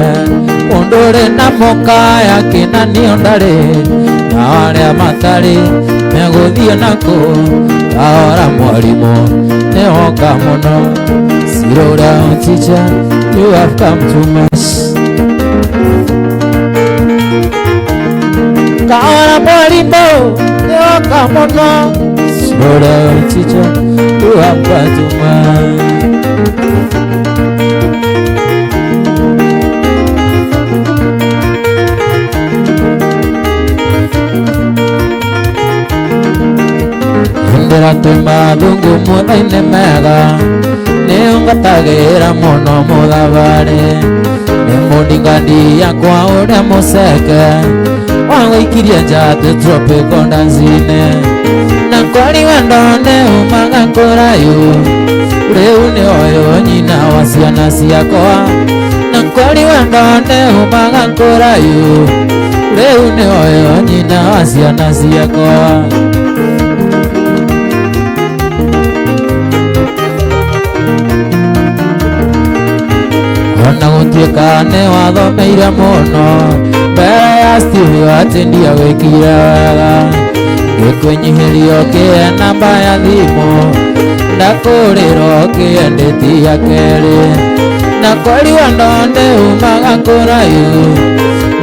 Mũndũ ũrĩ na mũkaya kĩnanio ndarĩ Na arĩa matarĩ megũthiĩ nakũ Kahora mwarimũ nĩoka mũno Slow down teacher, you have come too much Kahora mwarimũ nĩoka mũno Slow down teacher, you have come too much Ndĩratũma thungu mũtha-inĩ mega Nĩũngatagĩra mũno mũthabarĩ Nĩ mũndingandi yakwa ũrĩa mũceke Wagũikirie njatĩ tropical dance-inĩ Na kwari wendo nĩumaga kũraihu Rĩu nĩ ũyũ nyina wa ciana ciakwa Na Kwari wendo nĩ umaga kũraihu, rĩu nĩ ũyũ nyina wa ciana ciakwa. Ona gũtuĩka nĩ wathomeire mũno mbere ya Steve atĩ ndiagwĩkire wega, ngĩkwĩnyihĩria ũkĩhe namba ya thimũ, ndakũrĩra ũkĩendetia kerĩ. Na kwari wendo nĩ umaga kũraihu,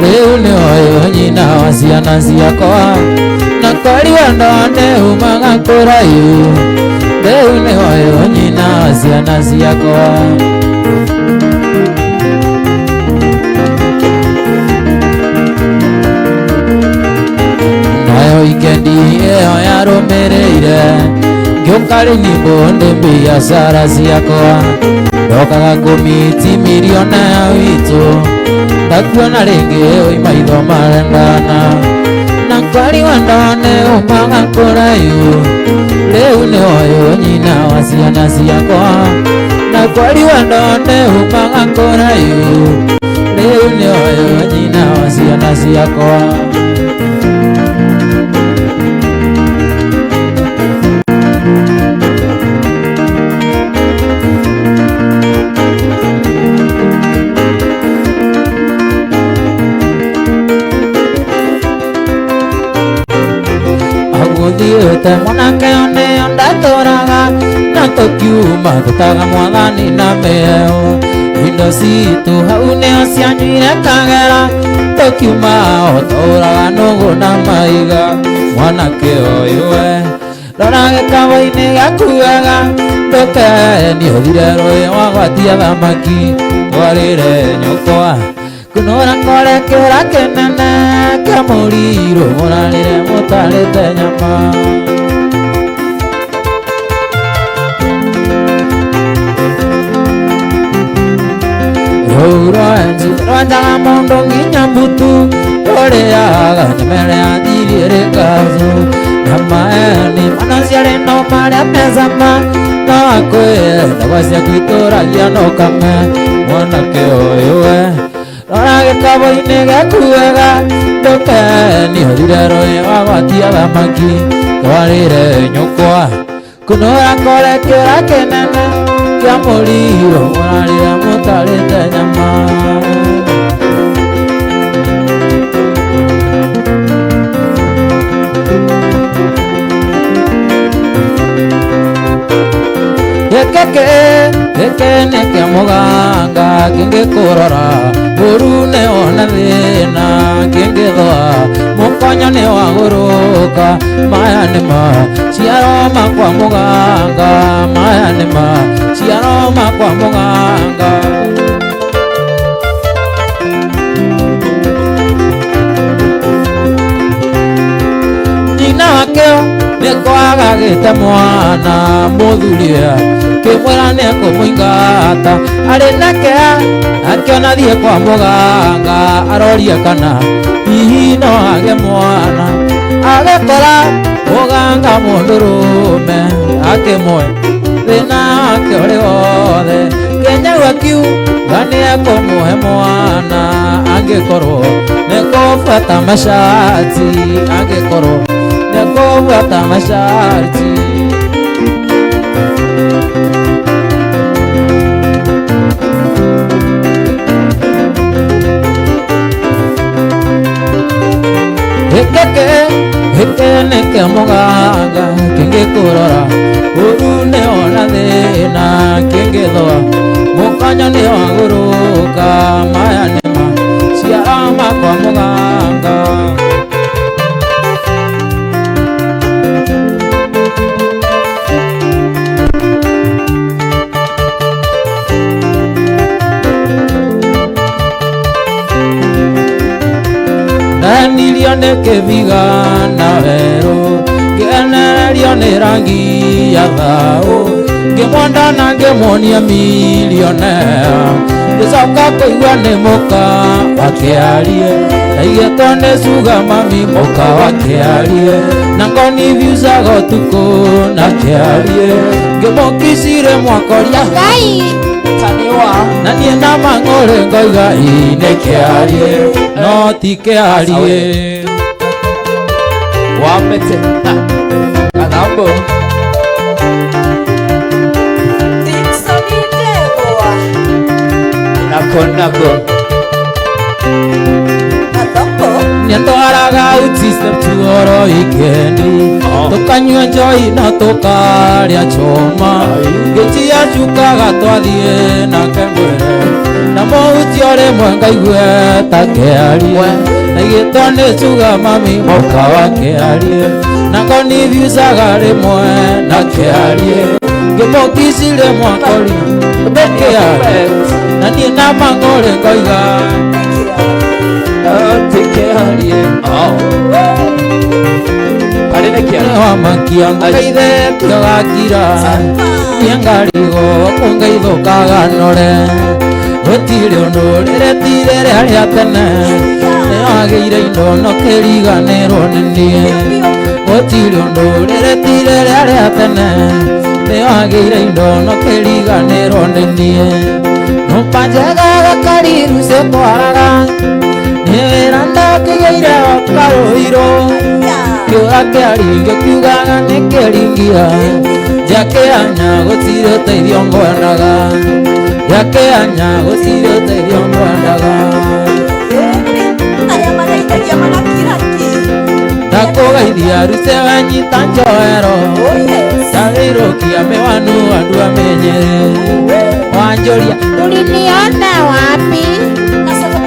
rĩu nĩ ũyũ nyina wa ciana ciakwa. Na kwari wendo nĩ umaga kũraihu, rĩu nĩ ũyũ nyina wa ciana ciakwa. Nayo wikendi ĩyo yarũmĩrĩire, ngĩũka rĩnyimbo ndĩ biacara ciakwa. Ndokaga kũmiti milionea witũ, ndakuona rĩngĩ oi maitho marendana. Na kwari wendo nĩ umaga kũraihu, rĩu nĩ ũyũ nyina wa ciana ciakwa. Na kwari wendo nĩ umaga kũraihu, rĩu nĩ ũyũ nyina wa ciana ciakwa. Agũthiĩte mwanake oneo ndatũraga, na tũkiuma tũtaga mwathani na mĩeo. Indo citũ hau nĩo cianyuire kagera, tũkiuma o tũraga nũgũ na maiga. Mwanake ũyũ we, rora gĩkabũ-inĩ gĩaku wega, ndũkenio ũthire rũĩ wagwatia thamaki, twarĩre nyũkwa. Kũnora kore kĩũra kĩnene kĩa mũrirũ, mũrarĩre mũtarĩte nyama. Rũu rwenji rwenjaga mũndũ nginya mbutu, rũrĩaga nyama ĩrĩa yathiri ĩrĩ kanzu. Na maeni mana ciarĩ no marĩa me cama, no akwĩre ndawa ciaku itũragia no kame. Mwanake ũyũ we, rora gĩkabũ-inĩ gĩaku wega, ndũkenio ũthire rũĩ wagwatia thamaki, twarĩre nyũkwa. Kũnora kore kĩũra kĩnene kĩa mũrirũ, mũrarĩre mũtarĩte nyama. Gĩkĩ gĩkĩ nĩ kĩa mũganga kĩngĩkũrora, ũru nĩ wona thĩna kĩngĩthũa, mũkonyo nĩ wagũrũka. Maya nĩ maciaro makwa mũganga, maya nĩ maciaro makwa mũganga. Nyina wakĩo nĩ kwagagĩte mwana, mũthuri kĩmwĩra nĩ ekũmũingata. Arĩ na kĩeha akĩona thiĩ kwa mũganga, arorie kana hihi no age mwana. Agĩkora mũganga mũndũrũme, akĩmũhe thĩna wake ũrĩ wothe. Kĩnyau akiuga nĩ ekũmũhe mwana, angĩkorwo nĩ kũbuata masharti, angĩkorwo nĩ kũbuata masharti. Gĩkĩ gĩkĩ nĩ kĩa mũganga kĩngĩkũrora, ũru nĩ wona thĩna kĩngĩthũa, mũkonyo nĩ wagũrũka. Maya nĩ maciaro makwa mũganga. Ndanirio nĩ kĩbiga na werũ, ngĩenererio nĩ rangi ya thaũ, ngĩmwenda na ngĩmuonia milionea. Ngĩcoka kũigua nĩ mũka wakĩarie, ndaigĩtwo nĩ cuga mami mũka wakĩarie, na ngoni viucaga ũtukũ na kĩarie, ngĩmũkicire mwakoria
Ngai.
Taniwa.
Na niĩ na mang'ũrĩ ngoiga ĩ nĩ kĩarie no ti kĩarie.
Wamete. Kathambo.
Dickson Ndegwa.
Nako nako.
Gathambo.
Nĩatwaraga uti step tuoro wikendi, tũkanyua njohi na tũkarĩa choma, ngĩtia cukaga twathiĩ nake mwere na mũhuti o rĩmwe ngaigue ta kĩarie na igĩtwo nĩ cuga mami mũka wa kĩarie na ngoniviucaga rĩmwe na kĩarie ngĩmũkici rĩmwe ngori kĩarie na niĩ na mang'ũrĩ ngoiga
Tikearie. Oh. Karĩ nĩ kĩarie.
Wamakia ngaithe gakira niangarigo kungaithukaga nore gũtirĩ ũndũ rĩretire rĩa rĩa tene nĩwagĩire indo no kĩriganĩrwo nĩ niĩ gũtirĩ ũndũ rĩretire rĩa rĩa tene nĩwagĩire indo no kĩriganĩrwo nĩ niĩ nyũmba njega gakariru citwaraga nĩ wĩra ndakĩgĩire okarũirũ kĩũra kĩaringio kiugaga nĩ kĩringia njakĩanya gũtirĩ ũteithio ngwendaga njakĩanya gũtirĩ ũteithio ngwendaga.
Arĩa magaithagia magakira ki.
Ndakũgeithia rute wanyita njoero ndarĩrũkia mĩwanu andũ amenyere wanjũria
Uliniona wapi?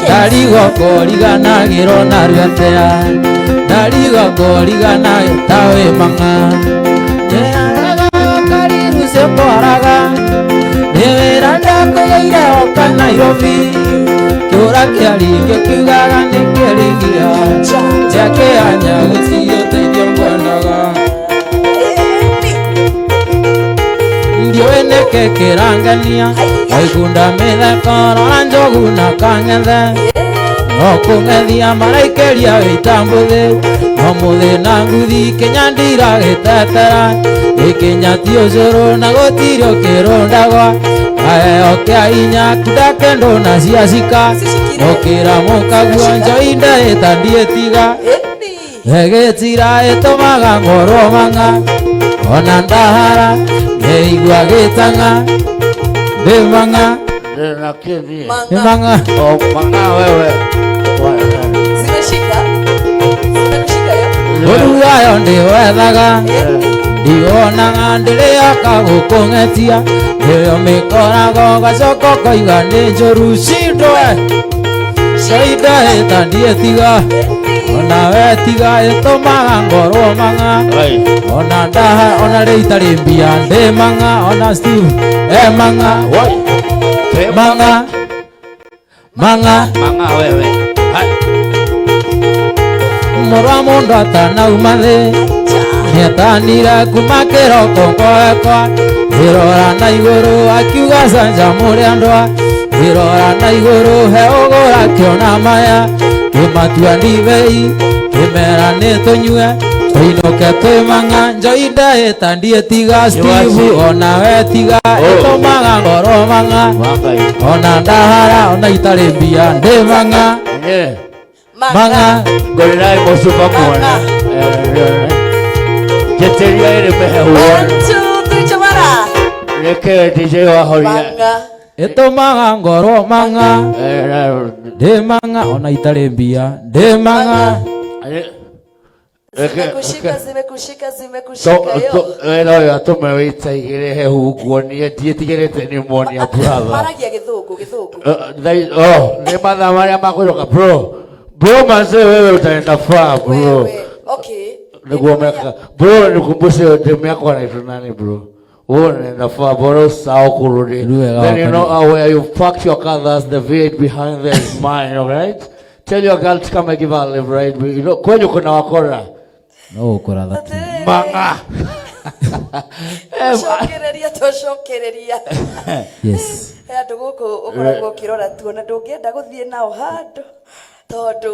Ndarigwo kũriganagĩrwo narua atĩa ndarigwo kũriganagĩrwo ta wĩ mang'a kariru citwaraga nĩ wĩra ndakũgĩire oka Nairobi kĩũra kĩaringio kiugaga nĩ kĩringia njakĩanya gũtirĩ ũteithio ngwendaga ndiũĩ nĩkĩ kĩrangenia waigunda mĩtheko rora njogu na kang'ethe no kũng'ethia maraikĩria wĩtambũthĩ no mũthĩ na nguthi kĩnya ndira gĩtetera ĩkĩnya ti ũcũrũ na gũtirĩ ũkĩrũndagwa aheo kĩa inya kunda kĩndũ na ciacika ũkĩra mũkaguo njoi ndeĩta ndiĩtiga ĩgĩtira ĩtũmaga ngorwo mang'a ona ndahara ngĩigua gĩtang'a ndĩ mang'a
Na kĩni.
nĩ mang'a.
Oh, mang'a wewe.
Zimeshika. Zimekushika yo.
Ũrugayo ndĩwethaga ndionaga ndĩrĩoka gũkũng'etia ĩyo mĩkorago gacoka ũkoiga nĩ njũru cindwe cainda ĩta ndiĩtiga ona wetiga ĩtũmaga ngorwo mang'a ona ndaha ona rĩ itarĩ mbia ndĩ mang'a ona Steve e mang'a mang'a mang'a
Mang'a wewe. Hai.
Mũrũ wa mũndũ atanauma thĩ nĩetanire kuma kĩroko ngoekwa ĩrora na igũrũ akiuga canja mũrĩ andũ ĩrora na igũrũ he ũgũra kĩona maya kĩmatua ndibei kĩmera nĩ tũnyue tũinũke twĩ mang'a njoi ndeĩta ndiĩtiga Steve ona wetiga ĩtũmaga ngorwo mang'a ona ndahara ona itarĩ mbia ndĩ mang'a mang'a.
Ngorĩrai mũcuba muone. Njĩtĩria ĩrĩ mĩhehu.
1 2 3 chamara.
Reke DJ wahoria.
Mang'a.
Ĩtũmaga ngorwo mang'a ndĩ mang'a ona itarĩ mbia ndĩ mang'a.
Zimekushika, zimekushika, zimekushika yo.
Wĩra ũyũ atũme wĩta igĩrĩ hehu nguonie ndiĩtigĩrĩte nĩ muonia brother.
Maragia gĩthũngũ, gĩthũngũ.
Oh, nĩ mathaa marĩa makwĩrũka bro. Bro manze wewe utaenda far bro.
Wewe. Okay.
Nĩguo meka. Bro nikumbushe demu yako anaitwa nani bro? Wewe unaenda far bro usahau kurudi. Then you know where you parked your car, that's the V8 behind there is mine, all right? Tell your girl to come and give her a lift ride. You know, kwenyu kuna wakora.
No ũkũratha tu.
Mang'a.
Cokereria tũcokereria.
Yes.
He andũ gũkũ ũkoragwo ũkĩrora tuona ndũngĩenda gũthiĩ nao handũ tondũ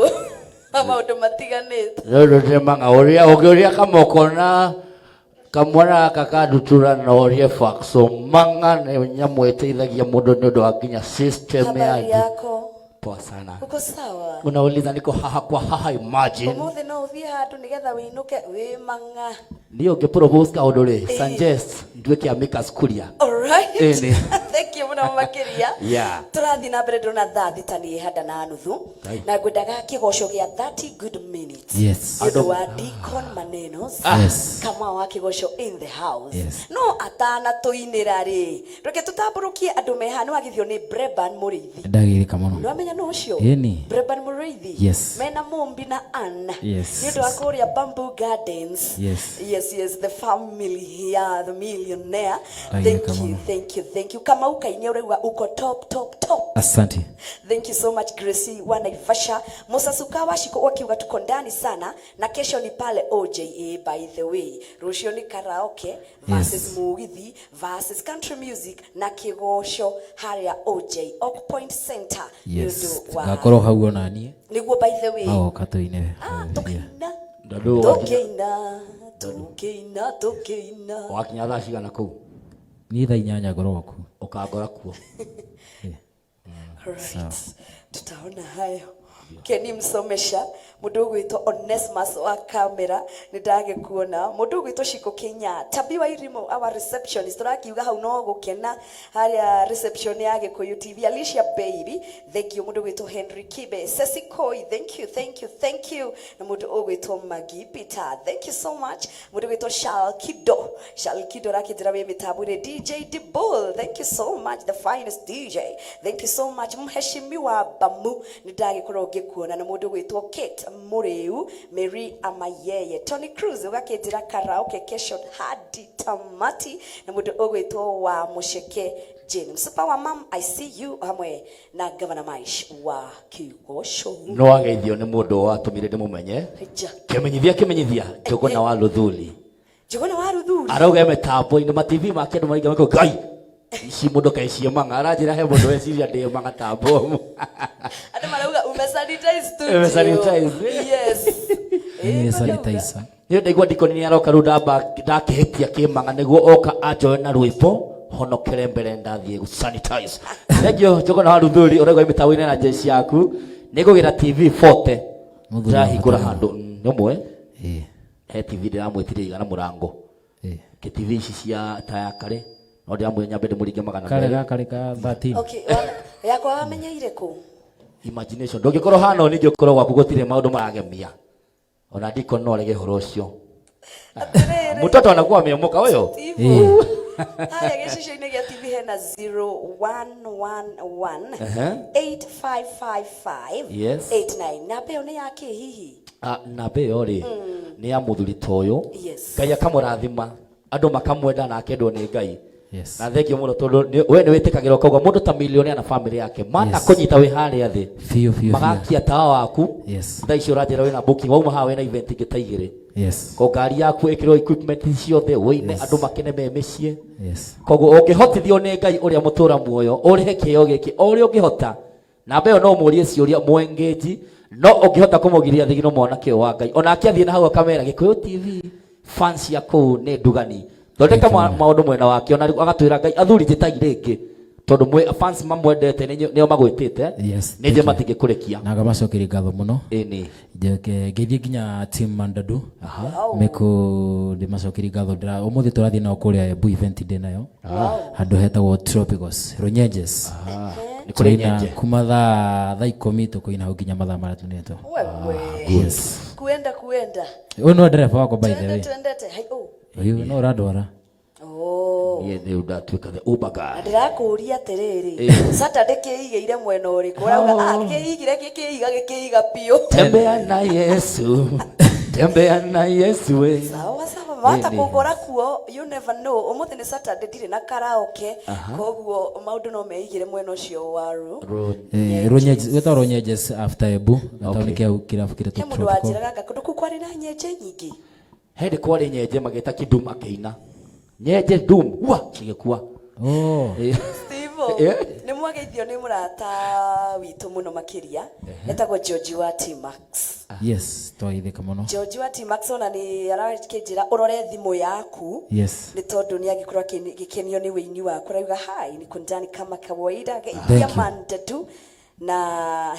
maũndũ matiganĩte.
Rĩu ndĩ mang'a ũrĩa ũngĩũria kamoko na Kamwana gaka kandutura na ũrie fakso mang'a nĩ nyamũ ĩteithagia mũndũ nĩ ũndũ wa nginya system
Habari
ya
yako?
Poa sana.
Uko sawa?
Unauliza niko haha kwa haha, imagine.
Umuthi no uthie handu nigetha wiinuke wi mang'a.
Niĩ ũngĩ propose kaũndũ rĩ, suggest nduĩke amicus curia.
Alright.
Ĩni.
Thank you muno makiria.
Yeah.
Tũrathiĩ na mbere, ndĩrona thaa 6 nĩ handa na nuthu.
Ngai.
Na ngwendaga kĩgoco gĩa 30 good minutes.
Yes.
Nĩ ũndũ wa Deacon Manenos.
Yes.
Kamau wa kĩgoco in the house.
Yes.
No atanatũinĩra rĩ, reke tũtambũrũkie andũ meha nĩ wagithio nĩ Breban Mũrĩithi.
Ndagĩrĩka mũno.
Nĩwamenya nũ ũcio?
Ĩni.
Breban Mũrĩithi.
Yes.
Mena Mumbi na Ann.
Yes.
Nĩ ũndũ wa kũrĩa Bamboo Gardens.
Yes.
Yes, the family, yeah, the millionaire.
Ndagĩrĩka
Thank you,
mũno.
thank you, thank you. Kamau Kainia ũrauga uko top, top, top.
Asante.
Thank you so much, Gracie wa Naivasha. Musa Sukawa Shiko wakiuga tuko ndani sana na kesho ni pale OJA, by the way. Rũciũ ni karaoke versus mugithi versus country music na kĩgoco harĩa OJ Oak Point Center. Nĩ
Yes.
ũndũ wa
Ngakorwo hau ona niĩ.
Nĩguo, by the way.
Magoka tũine.
Ah, tũkaina.
Ndandũ wakinya
Tũkĩina, tũkĩina, tũkĩina.
Wakinya thaa cigana kũu?
Niĩ thaa 8 ngoragwo kuo.
Ũkangora kuo.
Right. Tutaona hayo. Keni msomesha mundu ugwitwo Onesmus wa kamera nĩ ndagĩkuona, mundu ugwitwo Shiko Kenya Tabi wa Irimo, our receptionist, tũrakiuga hau no gũkena harĩa reception ya Gĩkũyũ TV. Alicia Bailey, thank you. Mundu ugwitwo Henry Kibe, Ceci Koi, thank you, thank you, thank you. Na mundu ugwitwo Magi Peter, thank you so much. Mundu ugwitwo Shalkido, Shalkido rakĩnjĩra wĩ mĩtambo-inĩ. DJ Dibul, thank you so much, the finest DJ, thank you so much. Mheshimiwa Bamu, nĩ ndagĩkorwo ngĩkuona. Na mũndũ ũgwĩtwo Kate Mũrĩu, Mary Amayeye, Tony Cruz ũgakĩnjĩra karaoke kesho hadi tamati. Na mũndũ ũgwĩtwo wa Mũceke Jane Msupa wa mam, I see you, hamwe na Governor Maish wa Kĩgoco.
No wageithio nĩ mũndũ watũmire ndĩmũmenye.
Ja.
Kĩmenyithia, kĩmenyithia, Njũgũna wa Luthuli.
Njũgũna wa Ruthuri.
Arauga mĩtambo-inĩ ma TV make andũ maringa mako ngai ici mũndũ kaicie mang'a, aranjĩra he mũndũ weciria ndĩ mang'a ta bomu.
Andũ marauga umesanitize studio.
Umesanitize.
Yes.
Nĩ sanitizer.
Nĩ ndaigua ndikoni nĩ aroka rĩu, ndamba ndakĩhĩtia kĩmang'a nĩguo oka anjoe na rwĩmbo honokere mbere ndathiĩ gũ sanitize. Thank you, Njũgũna wa Ruthuri, ũraigua mĩtambo-inĩ na jeshi yaku nĩ ngũgĩra TV 40.
Mũthuri
Ndĩrahingũra
wa
handũ ũmwe.
Ĩĩ.
He TV ndĩramwĩtirie igana mũrango.
Ĩĩ.
Kĩ TV ici cia ta ya kare no ndĩramwĩra nyambe ndĩmũringe magana
Kare
merĩ.
gaka rĩ ka 13.
Okay, yakwa wamenyeire kũ?
Imagination, ndũngĩkorwo hana ningĩ ũkorwo gwaku gũtirĩ maũndũ maragemia ona ndiko no arege ũhoro ũcio.
Atĩrĩrĩ.
Mtoto anakuwa ameomoka huyo.
Steve. Haya, gĩcicio-inĩ gĩa TV hena 0111 8555 89. Namba ĩyo nĩ ya kĩ hihi?
Ah, namba ĩyo rĩ nĩ ya mũthuri ta ũyũ. Ngai akamũrathima, andũ makamwenda na akendwo nĩ Ngai. Na thengio mũno tondũ we nĩ wĩtĩkagĩra ũkauga mũndũ ta milionea na family yake mana kũnyita wĩ harĩa thĩ.
Biũ biũ biũ.
Magakia tawa waku. Thaa ici ũranjĩra wĩna booking, wauma haha wĩna event ingĩ ta 2. Ko ngari yaku ĩkĩrwo equipment ciothe wĩine, andũ makene me mĩciĩ. Koguo ũngĩhotithio nĩ Ngai ũrĩa mũtũra muoyo ũrĩhe kĩheo gĩkĩ o ũrĩa ũngĩhota, namba ĩyo no mũrie ciũria mũengage, no ũngĩhota kũmũgiria thigino mwanake ũyũ wa Ngai onake athiĩ na hau akamera Gĩkũyũ TV fans ya kũu nĩ ndugani, thondeka maũndũ mwena wake, ona agatwĩra Ngai athuri njĩtai rĩngĩ tondũ fans mamwendete nĩo magwĩtĩte. Nĩ njĩ matingĩkũrekia.
Na ngamacokeria ngatho mũno.
Ĩni.
Ngeithie nginya team Mandadu. Mĩkũ ndĩmacokerie ngatho, ndĩra ũmũthĩ tũrathiĩ nao kũrĩa Embu, event ndĩ nayo handũ hetagwo Tropicals Runyenjes.
Nĩ kũrĩ
Tũraina
nyenje.
kuma thaa 10 tũkũina hau nginya mathaa marĩa tũnetwo.
Wewe.
Yes.
Kuenda kuenda.
Ũyũ no ndereba wakwa, by the
Twende
way.
twendete. Hai, oh.
Ũyũ no ũrandwara.
Oh.
Niĩ nĩ ndatuĩka the Uber guy.
Na ndĩrakũria atĩrĩrĩ, Saturday kĩigĩire mwena ũrĩkũ? Ũrauga ah, kĩigire gĩkĩiga gĩkĩiga biũ.
Tembea na Yesu, tembea na Yesu we.
Sawa sawa, wata
Ĩni.
kũngora kuo, you never know. Ũmũthĩ nĩ Saturday, ndirĩ na karaoke, koguo maũndũ no meigĩre mwena ũcio wa ru.
Runyenjes gwĩtagwo Runyenjes after Embu, gataũni kĩu kĩrabu
He
kĩretwo
mũndũ
Tropical.
wanjĩraga anga kũndũ kũu kwarĩ na nyenje nyingĩ.
Hĩndĩ kwarĩ nyenje magĩta kidum akĩina nyenje dum wa cigĩkua.
Oh.
Steve,
Eh.
nĩ Mwageithio nĩ mũrata witũ mũno makĩria, etagwo George wa T-Max.
Yes, twageithĩka mũno.
George wa T-Max ona nĩ arakĩnjĩra ũrore thimũ yaku.
Yes.
Nĩ tondũ nĩ agĩkorwo agĩkenio nĩ wĩini waku, arauga hi, niko ndani kama kawaida, geithia
Thank you.
Mandadu na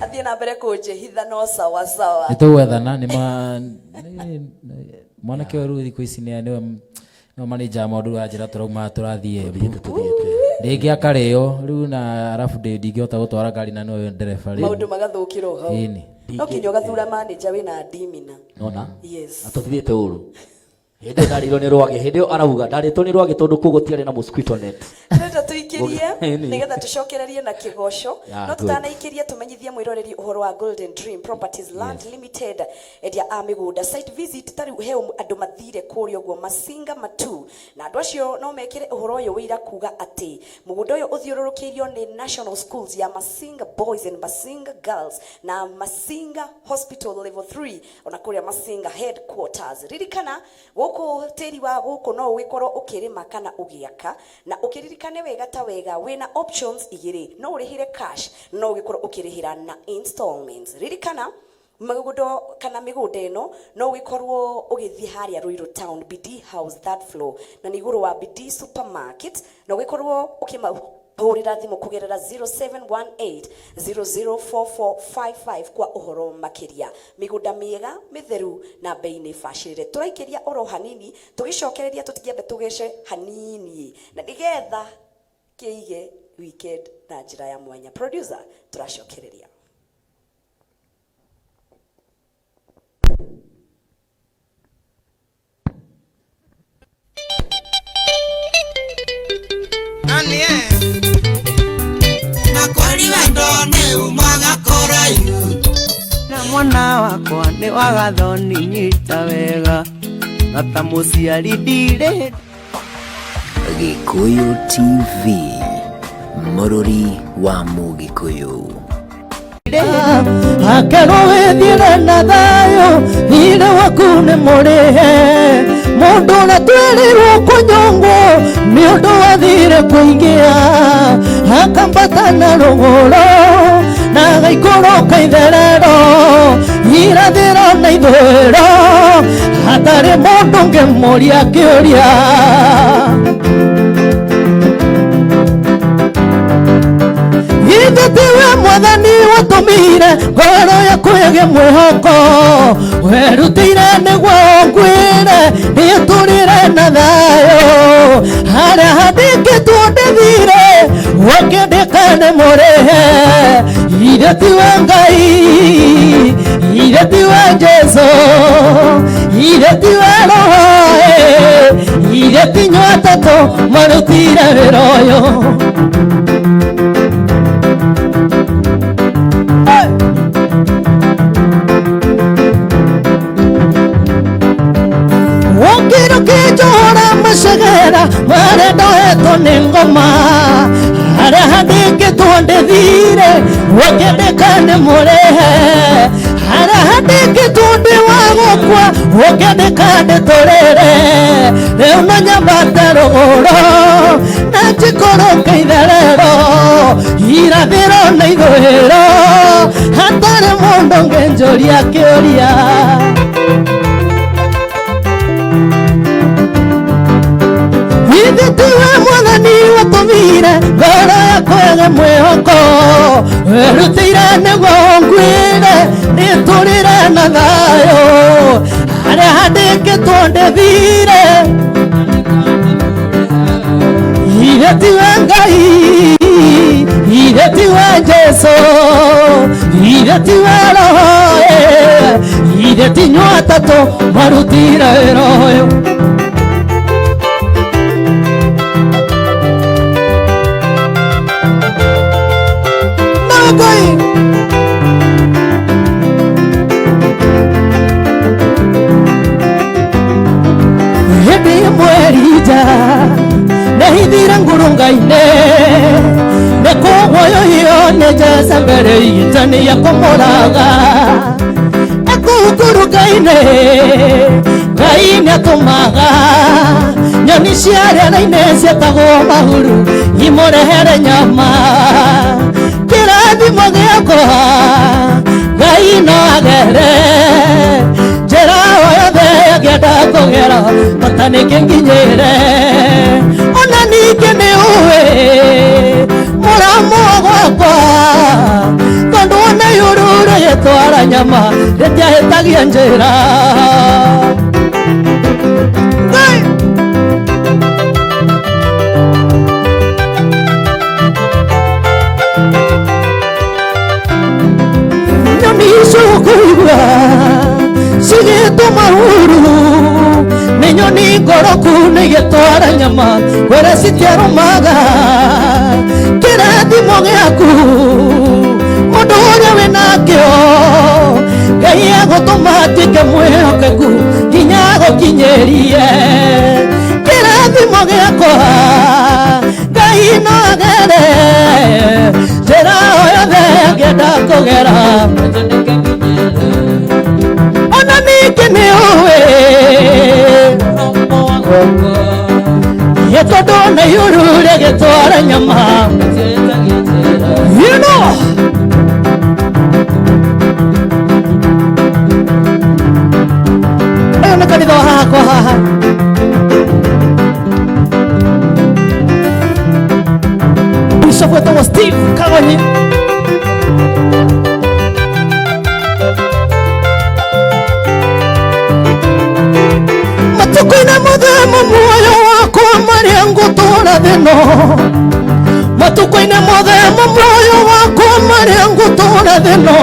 athiĩ na mbere kũnjĩhitha no sawa sawa.
Nĩ tũgwethana nĩ ma mwanake ũyũ rĩu thikũ ici nĩ nĩwe nĩwe manager wa maũndũ anjĩra tũrauma tũrathiĩ Embu rĩngĩ akarĩo rĩu na arabu ndingĩhota gũtwara ngari na nĩwe ndereba rĩu.
Maũndũ magathũkĩra o hau.
Ĩni.
No nginya ũgathura manager wĩna ndimina.
Nona.
Yes.
Na tũtithiĩte ũru. Hĩndĩ ĩyo ndarĩirwo nĩ rwagĩ, hĩndĩ ĩyo arauga ndarĩtwo nĩ rwagĩ tondũ kũu gũtiarĩ na mosquito net.
Tũrenda tũikĩrie
Ĩni.
nĩgetha tũcokererie na kĩgoco.
Yeah,
No
good.
tũtanaikĩria tũmenyithie mwĩroreri ũhoro wa Golden Dream Properties Land Limited, endia a mĩgũnda. Site visit ta rĩu he andũ mathire kũrĩa ũguo Masinga Matu, na andũ acio no mekĩre ũhoro ũyũ wĩira kuga atĩ mũgũnda ũyũ ũthiũrũrũkĩirio nĩ National Schools ya Masinga Boys and Masinga Girls na Masinga Hospital Level 3 ona kũrĩa Masinga headquarters. Ririkana gũkũ tĩri wa gũkũ no ũgĩkorwo ũkĩrĩma kana ũgĩaka, na ũkĩririkane wega ta wega wĩna options igĩrĩ, no ũrĩhĩre cash, no ũgĩkorwo ũkĩrĩhĩra na installments. Ririkana mĩgũnda kana mĩgũnda ĩno no ũgĩkorwo ũgĩthiĩ harĩa Ruiru Town BD House third floor, na nĩ igũrũ wa BD Supermarket, na ũgĩkorwo ũkĩmahũrĩra thimũ kũgerera 0718 004455 kwa ũhoro makĩria. Mĩgũnda mĩega mĩtheru na bei nĩ bacĩrĩre. Tũraikĩria oro hanini tũgĩcokereria, tũtingĩambe tũgece hanini na nĩgetha kĩige weekend na njĩra ya mwanya. Producer, tũracokereria.
Na kwari wendo nĩ umaga kũraihu.
Na mwana wakwa nĩ wagathoni nyita wega na ta mũciari ndirĩ.
Gĩkũyũ TV, mũrũri wa Mũgĩkũyũ.
Akerwo wĩthiĩre na thayũ, thirĩ waku nĩ mũrĩhe. Mũndũ ũrĩa twĩrĩirwo kũnyongwo nĩ ũndũ wa thirĩ kũingĩha, akambata na rũgũrũ na agaikũrũka itherero, irathĩro na ithũĩro, hatarĩ mũndũ ũngĩmũria kĩũria. Ithe tiwe mwathani watũmire ngoro yaku ĩgĩe mwĩhoko, werutĩire nĩguo ngwĩre nĩtũrĩre na thayũ. Harĩa handĩkĩtwo ndĩthire ũkĩndĩka nĩ mũrĩhe. Ithe tiwe Ngai, ithe tiwe Jesũ, ithe tiwe Roho, ithe ti inyuĩ atatũ marutire wĩra ũyũ. Wokiro kĩnjohora macegera marĩa ndohetwo nĩ ngoma, harĩa handĩkĩtwo ndĩthire ũkĩndĩka nĩ mũrĩhe. Harĩa handĩkĩtwo ndĩ wa gũkua ũkĩndĩka ndĩtũrĩre. Rĩu no nyambate rũgũrũ na njikũrũke itherero, irathĩro na ithũĩro, hatarĩ mũndũ ũngĩnjũria kĩũria. Ithe tiwe mwathani watũmire ngoro yakwa ĩgĩe mwĩhoko, werutĩire nĩguo ngwĩre nĩtũrĩre na thayũ. Harĩa handĩkĩtwo ndĩthire, ithe tiwe Ngai, ithe tiwe Jesũ, ithe tiwe Roho, ithe ti inyuĩ atatũ marutire wĩra ũyũ. Hĩndĩ ĩmwe Elija nĩahithire ngurunga-inĩ, nĩ kũguoyohio nĩ Jezebeli igĩtania kũmũraga. Ekũu ngurunga-inĩ Ngai nĩatũmaga Nyoni cia rĩera-inĩ ciĩtagwo mahuru imũrehere nyama. Kĩrathimo gĩakwa Ngai no agere njĩra o yothe angĩenda kũgera bata nĩkĩnginyĩre. Ona ningĩ nĩ ũĩ mũramo gwakwa tondũ ona yũrũrũ yĩtwara nyama rĩtiahĩtagia njĩra. Nyoni icio ũkũigua cigĩtwo mahuru nĩ nyoni ngoroku nĩigĩtwara nyama kwĩra citiarũmaga. Kĩrathimo gĩaku mũndũ ũrĩa wĩnakĩo Ngai egũtũma atuĩke mwĩhokeku nginya agũkinyĩrie. Kĩrathimo gĩakwa Ngai no agere njĩra o yothe angĩenda kũgera. Ona ningĩ nĩ ũĩ tondũ nĩ yũru rĩgĩtwara nyama. You know. Ũyũ nĩ kanitha wa haha kwa haha. Bishop wetagwo Steve Kagonyi. Matukũ-inĩ mothe ma muoyo wakwa marĩa ngũtũũra thĩ-ĩno, matukũ-inĩ mothe ma muoyo wakwa marĩa ngũtũũra thĩ-ĩno,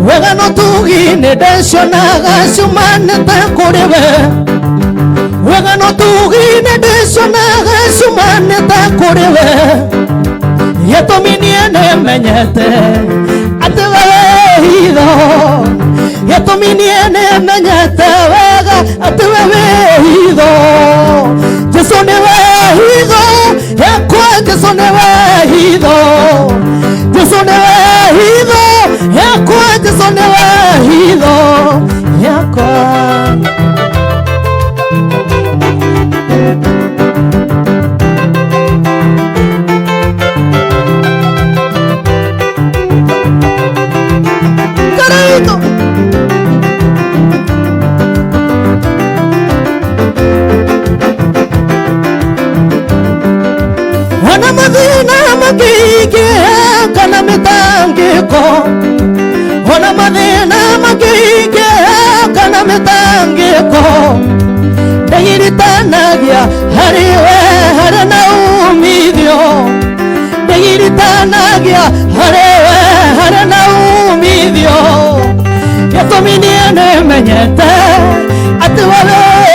wega na ũtugi nĩ ndĩcionaga ciumanĩte kũrĩ we. Wega na ũtugi nĩ ndĩcionaga ciumanĩte kũrĩ we. Gĩtũmi niĩ nĩmenyete atĩ we wĩ hitho. Gĩtũmi niĩ nĩmenyete wega atĩ we wĩ hitho. Jesũ nĩwe hitho yakwa, Jesũ nĩwe hitho. Jesũ nĩwe hitho yakwa, Jesũ nĩwe hitho yakwa. Carito. Ona mathĩna makĩingĩha kana mĩtangĩko, ona mathĩna makĩingĩha kana mĩtangĩko, ndĩgiritanagia harĩ we harĩ na umithio. Ndĩgiritanagia harĩ we harĩ na umithio. Gĩtũmi niĩ nĩmenyete atĩ we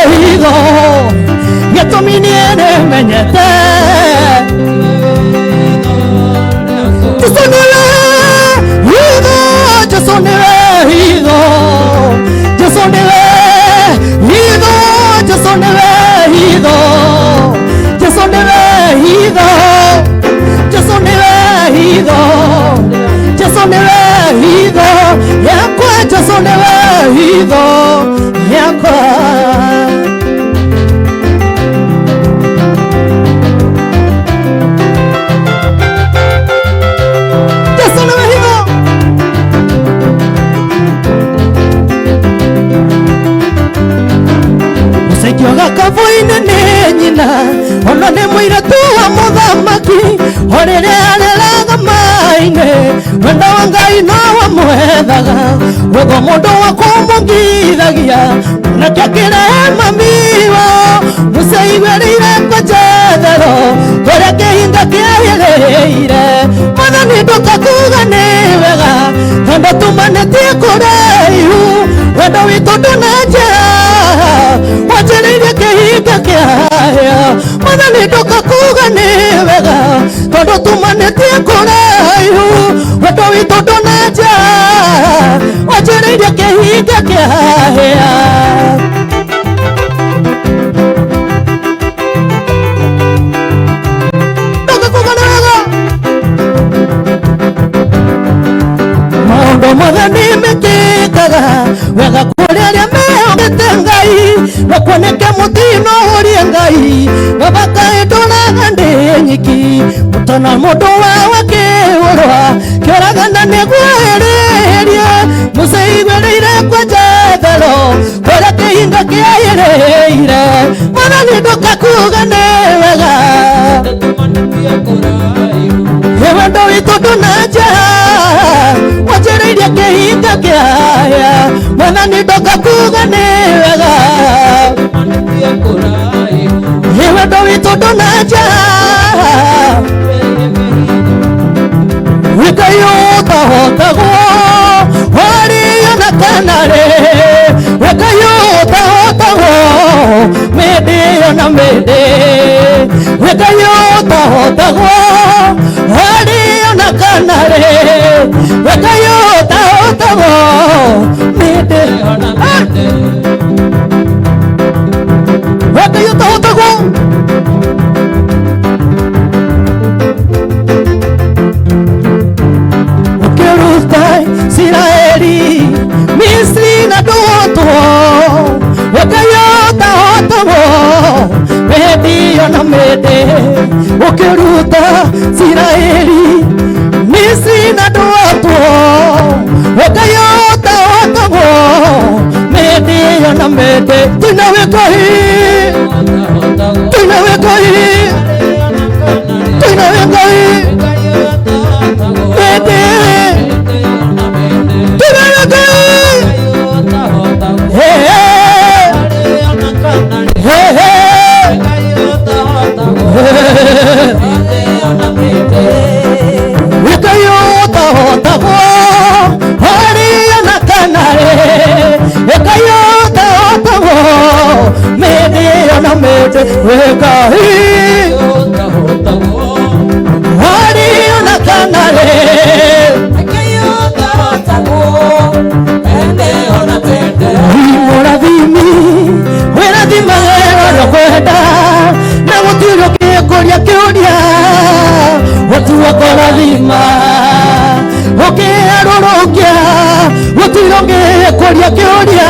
wĩ hitho. Gĩtũmi niĩ nĩmenyete Jesũ nĩwe hitho, Jesũ nĩwe hitho, Jesũ nĩwe hitho, Jesũ nĩwe hitho, Jesũ nĩwe hitho, Jesũ nĩwe hitho, Jesũ nĩwe hitho yakwa, Jesũ nĩwe hitho yakwa. Jesũ nĩwe hitho. Mũcaikio gakabu-inĩ nĩ nyina, ona nĩ mũirĩtu wa mũthamaki, o rĩrĩa arĩraga maĩ-inĩ, wendo wa Ngai no wamwethaga, wetho mũndũ wa kũmũngithagia, nake akĩrehe mami wao, Musa aiguĩrĩire kwa Jethero, kũrĩa kĩhinga kĩagĩrĩire. Mwathani ndũkakuga nĩ wega, tondũ tumanĩtie kũraihu, wendo witũ ndũnanjĩra, wanjĩrĩirie kĩhinga kĩaya. Mwathani ndũkakuga nĩ wega, tondũ tumanĩtie kũraihu, wendo witũ ndũnanjĩra, wanjĩrĩirie kĩhinga kĩaya. Ndũkakuga nĩ wega. Maũndũ mothe nĩmekĩkaga wega kũrĩ arĩa mehokete Ngai, na kuoneke mũtino ũrĩa Ngai. Ngai baba kaĩ ndũraga ndĩ nyiki mũtana mũndũ wa kĩũrwa kĩũragana nĩguo ĩrĩrie mũceigĩrĩire kwa Jethero kũrĩa kĩhinga kĩaĩrĩire mwathani ndũkakuga nĩ wega wendo witũ ndũnanja wanjĩrĩirie kĩhinga kĩaya mwathani ndũkakuga nĩ wega wendo witũ ndũnanja Ngai ũtahotagwo wario na kanarĩ Ngai ũtahotagwo mĩndĩ na mĩndĩ Ngai ũtahotagwo wario na kanarĩ Ngai ũtahotagwo mĩndĩ na mĩndĩ Ngai ũtahotagwo Isiraeli Misri na ndũtwo Ngai ũtahotagwo mĩndĩ na mĩndĩ ũkĩruta Isiraeli Misri na ndũtwo Ngai ũtahotagwo mĩndĩ na mĩndĩ Twĩnawe Ngai Twĩnawe Ngai Twĩnawe Ngai mĩndĩ Ngai ũtahotagwo wario na kanarĩ Ngai ũtahotagwo mĩndĩ na mĩndĩ Ngai wario na kanarĩ Mũrathimi wĩrathimage ũrĩa ũkwenda na gũtirĩ ũngĩkũria kĩũria gũtua kũrathima ũkĩarũrũkia gũtirĩ ũngĩkũria kĩũria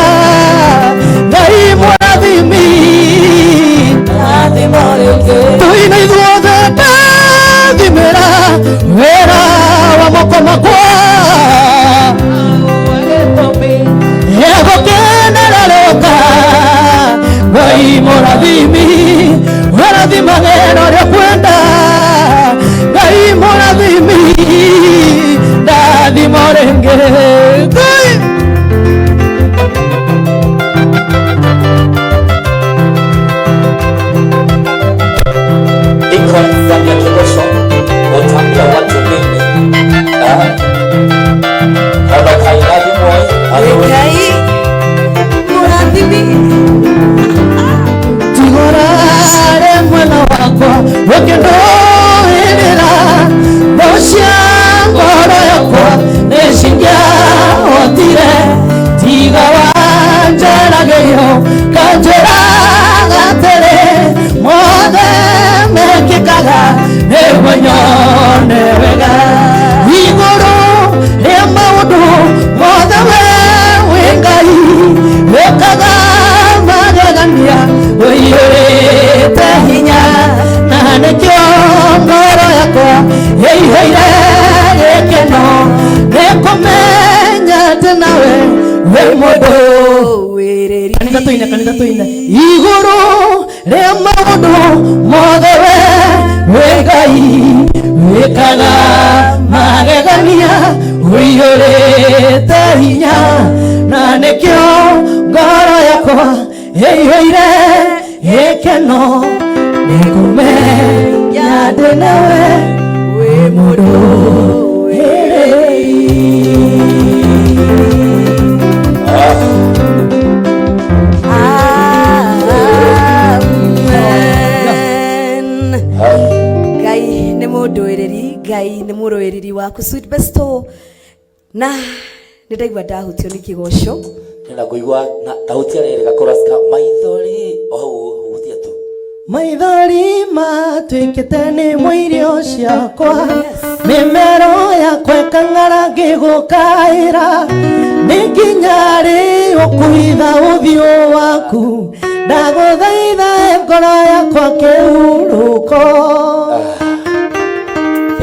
Ngai mũrathimi tũina ithuothe ndathimĩra wĩra wa moko makwa gũkenererũka Ngai mũrathimi ũrathimage ũrĩa ũkwenda Ngai mũrathimi ndathima rĩngĩ Ngai
Iko zamu ya kigosho utaambia watu nini? Honokai rathimwo
Ngai mũrathimi
tigorare mwena wakwa ũkĩndũĩrĩra thũ cia ngoro yakwa nĩcingĩahotire tiga wanjaragerio kanjĩraga atĩrĩ mothe mekĩkaga nĩguo nyone wega igũrũ rĩa maũndũ mothe we wĩ Ngai wĩkaga magegania ũiyũrĩte hinya na nĩkĩo ngoro yakwa ĩihũire gĩkeno nĩkũmenya atĩ nawe wĩ mũndũ kanitha tũine kanitha tũine igũrũ rĩa maũndũ mothe we wĩ Ngai wĩkaga magegania ũiyũrĩte hinya na nĩkĩo ngoro yakwa ĩihũire gĩkeno nĩkũmenya ndĩ nawe wĩ mũndũ
Amen. Ngai nĩ mũndũĩrĩri Ngai nĩ mũrũĩrĩri waku sweet besto na nĩ ndaigua ndahutio nĩ kĩgoco
na ngũigua na tauti rĩrĩ gakora ka maithori o hau hutia tu
maithori matuĩkĩte nĩ irio ciakwa mĩmero yakwa ĩkang'ara ngĩgũkaĩra nĩ nginya rĩ ũkũhitha ũthiũ waku Ndagũthaitha ngoro yakwa kĩhurũko.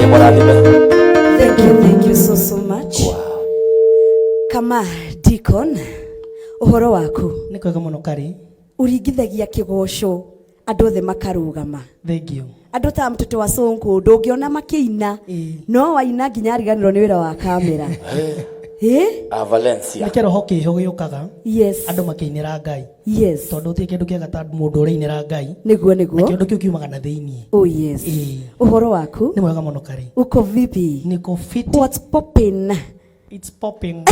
Ĩ mũrathime.
Thank you, thank you so so much. Kama Deacon, ũhoro waku?
Nĩ kwega mũno Karĩ.
Ũringithagia kĩgoco andũ othe makarũgama.
Thank you.
Andũ ta mtoto wa Sonko ndũngĩona makĩina, no waina nginya ariganĩrwo nĩ wĩra wa kamera. Eh?
Ah, Valencia.
Nĩ kĩroho kĩho gĩũkaga.
Yes.
Andũ makĩinĩra Ngai.
Yes.
Tondũ gũtirĩ kĩndũ kĩega ta mũndũ ũrainĩra Ngai.
Nĩguo nĩguo.
Na kĩndũ kĩu kiumaga na thĩinĩ.
Oh yes.
Ĩĩ.
Ũhoro waku?
Nĩ mwega mũno Karĩ.
Uko vipi?
Niko fit.
What's popping?
It's popping.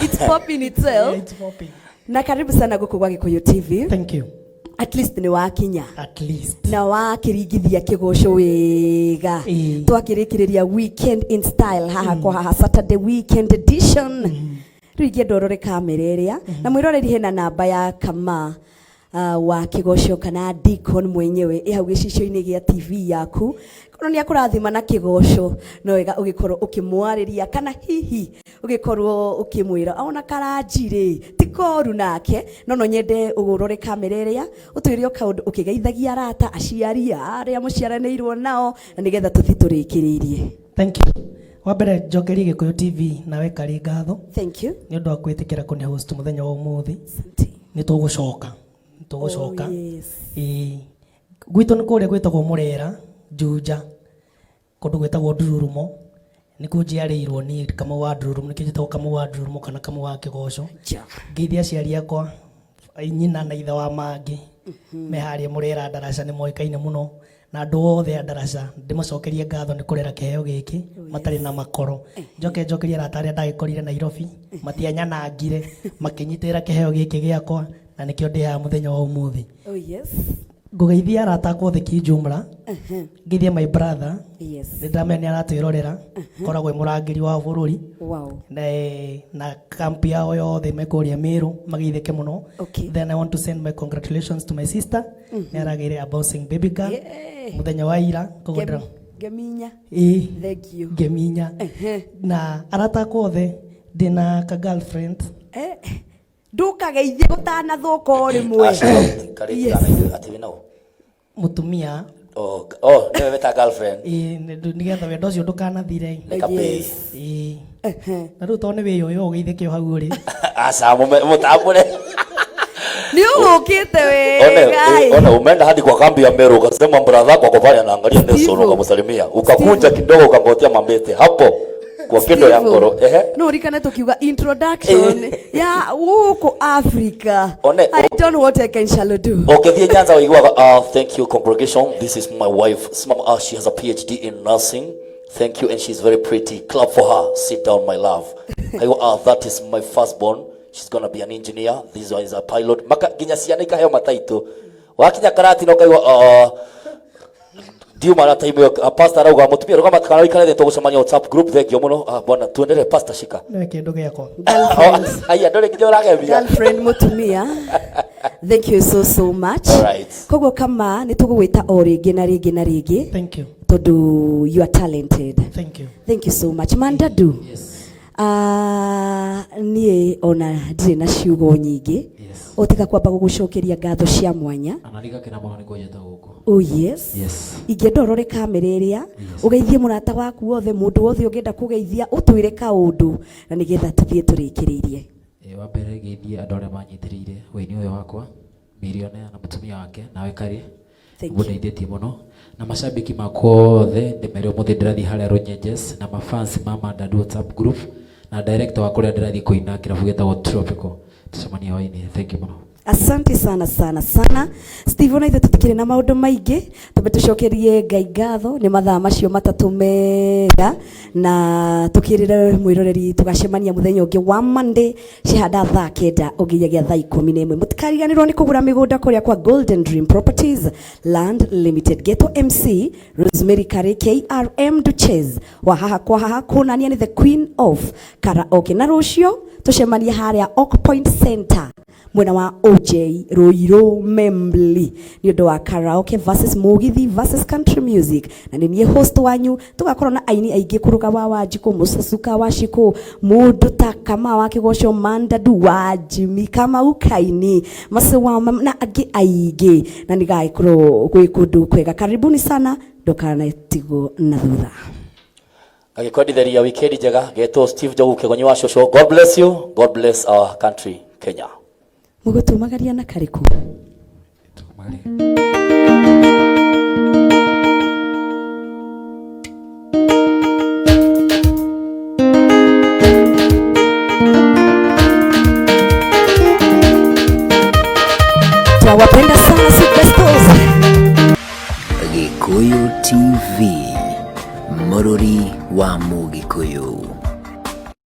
It's popping itself.
Yeah, it's popping.
Na karibu sana gũkũ gwa Gĩkũyũ TV.
Thank you.
At least nĩ wakinya.
At least.
Na wakĩringithia kĩgoco wega. Twakĩrĩkĩrĩria weekend in style haha kwa haha, Saturday weekend edition. Rĩu ingĩenda ũrore kamera ĩrĩa na mwĩroreri hena namba ya Kama wa kĩgoco kana Deacon mwenyewe ĩ hau gĩcicio-inĩ gĩa TV yaku. Korwo nĩ akũrathima na kĩgoco, no wega ũgĩkorwo ũkĩmwarĩria kana hihi ũgĩkorwo ũkĩmwĩra ona karanji rĩ ti koru nake, no no nyende ũrore kamera ĩrĩa ũtwĩre o kaũndũ ũkĩgeithagia arata, aciari, arĩa mũciaranĩirwo nao, na nĩgetha tũthiĩ tũrĩkĩrĩirie.
Thank you. Wa mbere njokerie Gĩkũyũ TV nawe Karĩ ngatho.
Thank you.
Nĩ ũndũ wa kwĩtĩkĩra kũne host mũthenya wa ũmũthĩ. Nĩ tũgũcoka. Nĩ tũgũcoka.
Oh, yes.
Ĩĩ. Gwitũ nĩ kũrĩa gwĩtagwo Mũrera, Juja, kũndũ gwĩtagwo Ndururumo. Nĩkuo njiarĩirwo niĩ Kamau wa Ndururumo, nĩkĩo njĩtagwo Kamau wa Ndururumo kana Kamau wa Kĩgoco. Ngeithie aciari akwa, nyina na ithe wa mangĩ me harĩa Mũrera Ndaraca, nĩ moĩkaine mũno, na andũ othe a Ndaraca ndĩmacokerie ngatho nĩ kũrera kĩheo gĩkĩ matarĩ na makoro. Njoke njokerie arata arĩa ndagĩkorire Nairobi, matianyanangire, makĩnyitĩrĩra kĩheo gĩkĩ gĩakwa, na nĩkĩo ndĩ haha mũthenya wa ũmũthĩ.
Oh yes.
Ngũgeithia arata akwa othe kijumla, ngeithie my brother.
Yes.
Nĩ ndĩramenya nĩ aratwĩrorera, koragwo e mũrangĩri wa bũrũri.
Wow.
Na kampi yao yothe me kũrĩa Meru mageithĩke mũno.
Okay.
Then I want to send my congratulations to my sister. Nĩ aragĩire a bouncing baby girl
Yeah.
mũthenya wa ira. Koguo
Ngeminya.
Ĩĩ.
Thank you.
Ngeminya. Na arata akwa othe, ndĩna ka girlfriend.
Eh, ndũkageithie gũtanathũka o rĩmwe.
Karĩ
Yes.
atĩ wĩna ũ?
Mũtumia.
Oh, oh, nĩwe wĩta girlfriend.
Ĩĩ, nĩgetha wendo ũcio ndũkanathire.
Nĩ kabĩ.
Ĩĩ. Na rĩu tondũ nĩ wĩyũyũ ũgeithĩke o hau ũrĩ.
Aca mũtambũre.
Nĩ ũgũkĩte
One,
wega ĩ.
one umeenda hadi kwa kambi ya Meru ukasema brother wako ako pale anaangalia Nelson, ukamsalimia, ukakunja kidogo, ukangotea mambete hapo kwa kindo ya ngoro, ehe.
No rikane tukiuga introduction ya gũkũ Africa.
One,
I don't know what I can shall do.
Ũngĩthiĩ Nyanza ũiguaga, "Thank you, congregation, this is my wife. Simama, she has a PhD in nursing. Thank you, and she's very pretty. Clap for her. Sit down, my love." Kaigua, "That is my firstborn. She's gonna be an engineer. This one is a pilot." Maka nginya ciana ikaheo mataitũ. Wakinya karati no kaigua, ndiuma na time ĩyo, pastor arauga mũtumia rũgama kana ũikare thĩ, tũgũcemania WhatsApp group. Thank you mũno. Ah, bwana, tuendelee. Pastor, shika.
Nĩwe kĩndũ gĩakwa.
Haya, ndũrĩ nginya ũragemia.
Girlfriend mũtumia, thank you so so much.
Alright.
Koguo kama nĩ tũgũgwĩta o rĩngĩ na rĩngĩ na rĩngĩ.
Thank you.
Tondũ you are talented.
Thank you.
Thank you so much, Mandadu.
Yes.
Niĩ ona ndirĩ na ciugo nyingĩ o tiga kwamba gũgũcokeria ngatho cia mwanya.
Anarika kena mũno nĩ kũnjĩta gũkũ.
Oh yes.
Yes.
Ingĩenda ũrore kamera ĩrĩa ũgeithie mũrata waku wothe, mũndũ wothe ũngĩenda kũgeithia, ũtwĩre kaũndũ na nĩgetha tũthiĩ tũrĩkĩrĩirie.
Ĩ, wa mbere ngeithie andũ arĩa manyitĩrĩire wĩini ũyũ wakwa, Millionaire na mũtumia wake, nawe Karĩ.
Thank you.
Mũndeithĩtie mũno, na macambĩki makwa othe ndĩmere ũmũthĩ ndĩrathiĩ harĩa Runyenjes, na mafans ma Mandadu WhatsApp group, na director wa kũrĩa ndĩrathiĩ kũina, kĩrabu gĩtagwo Tropical. Tũcemanie hwainĩ. Thank you mũno.
Asante sana sana sana, Steve. Ona ithuĩ tũtikĩrĩ na maũndũ maingĩ, twambe tũcokerie Ngai ngatho nĩ mathaa macio matatũ mega, na tũkĩrĩre mwĩroreri tũgacemania mũthenya ũngĩ wa Monday cihanda thaa 9 ũnginyagia thaa 11. Mũtikariganĩrwo nĩ kũgũra mĩgũnda kũrĩa kwa Golden Dream Properties Land Limited. Geto MC Rosemary Kare KRM Duches wa haha kwa haha kũnania nĩ the queen of karaoke, na rũciũ tũcemanie harĩa Oak Point Center. Mwena wa OJ Ruiru Membli nĩ ũndũ wa karaoke versus mugithi versus country music, na nĩ niĩ host wanyu. Tũgakorwo na aini aingĩ kũrũga wa Wanjikũ, Mũcacuka wa Shikũ, mũndũ ta Kama wa Kĩgoco, Mandadu wa Jimmy, Kamau Kaini, Masiwa na angĩ aingĩ, na nĩgagĩkorwo gwĩ kũndũ kwega. Karibuni sana, ndũkanatigwo na thutha.
Agĩkwendithĩria weekend njega. Getwo Steve Njogu Kĩgonyi wa Cũcũ. God bless you. God bless our country Kenya.
Mũgũtumagaria na karĩkũ? Twawapenda sana Superstars.
Gikuyu TV, Mũrũri wa Mũgĩkũyũ.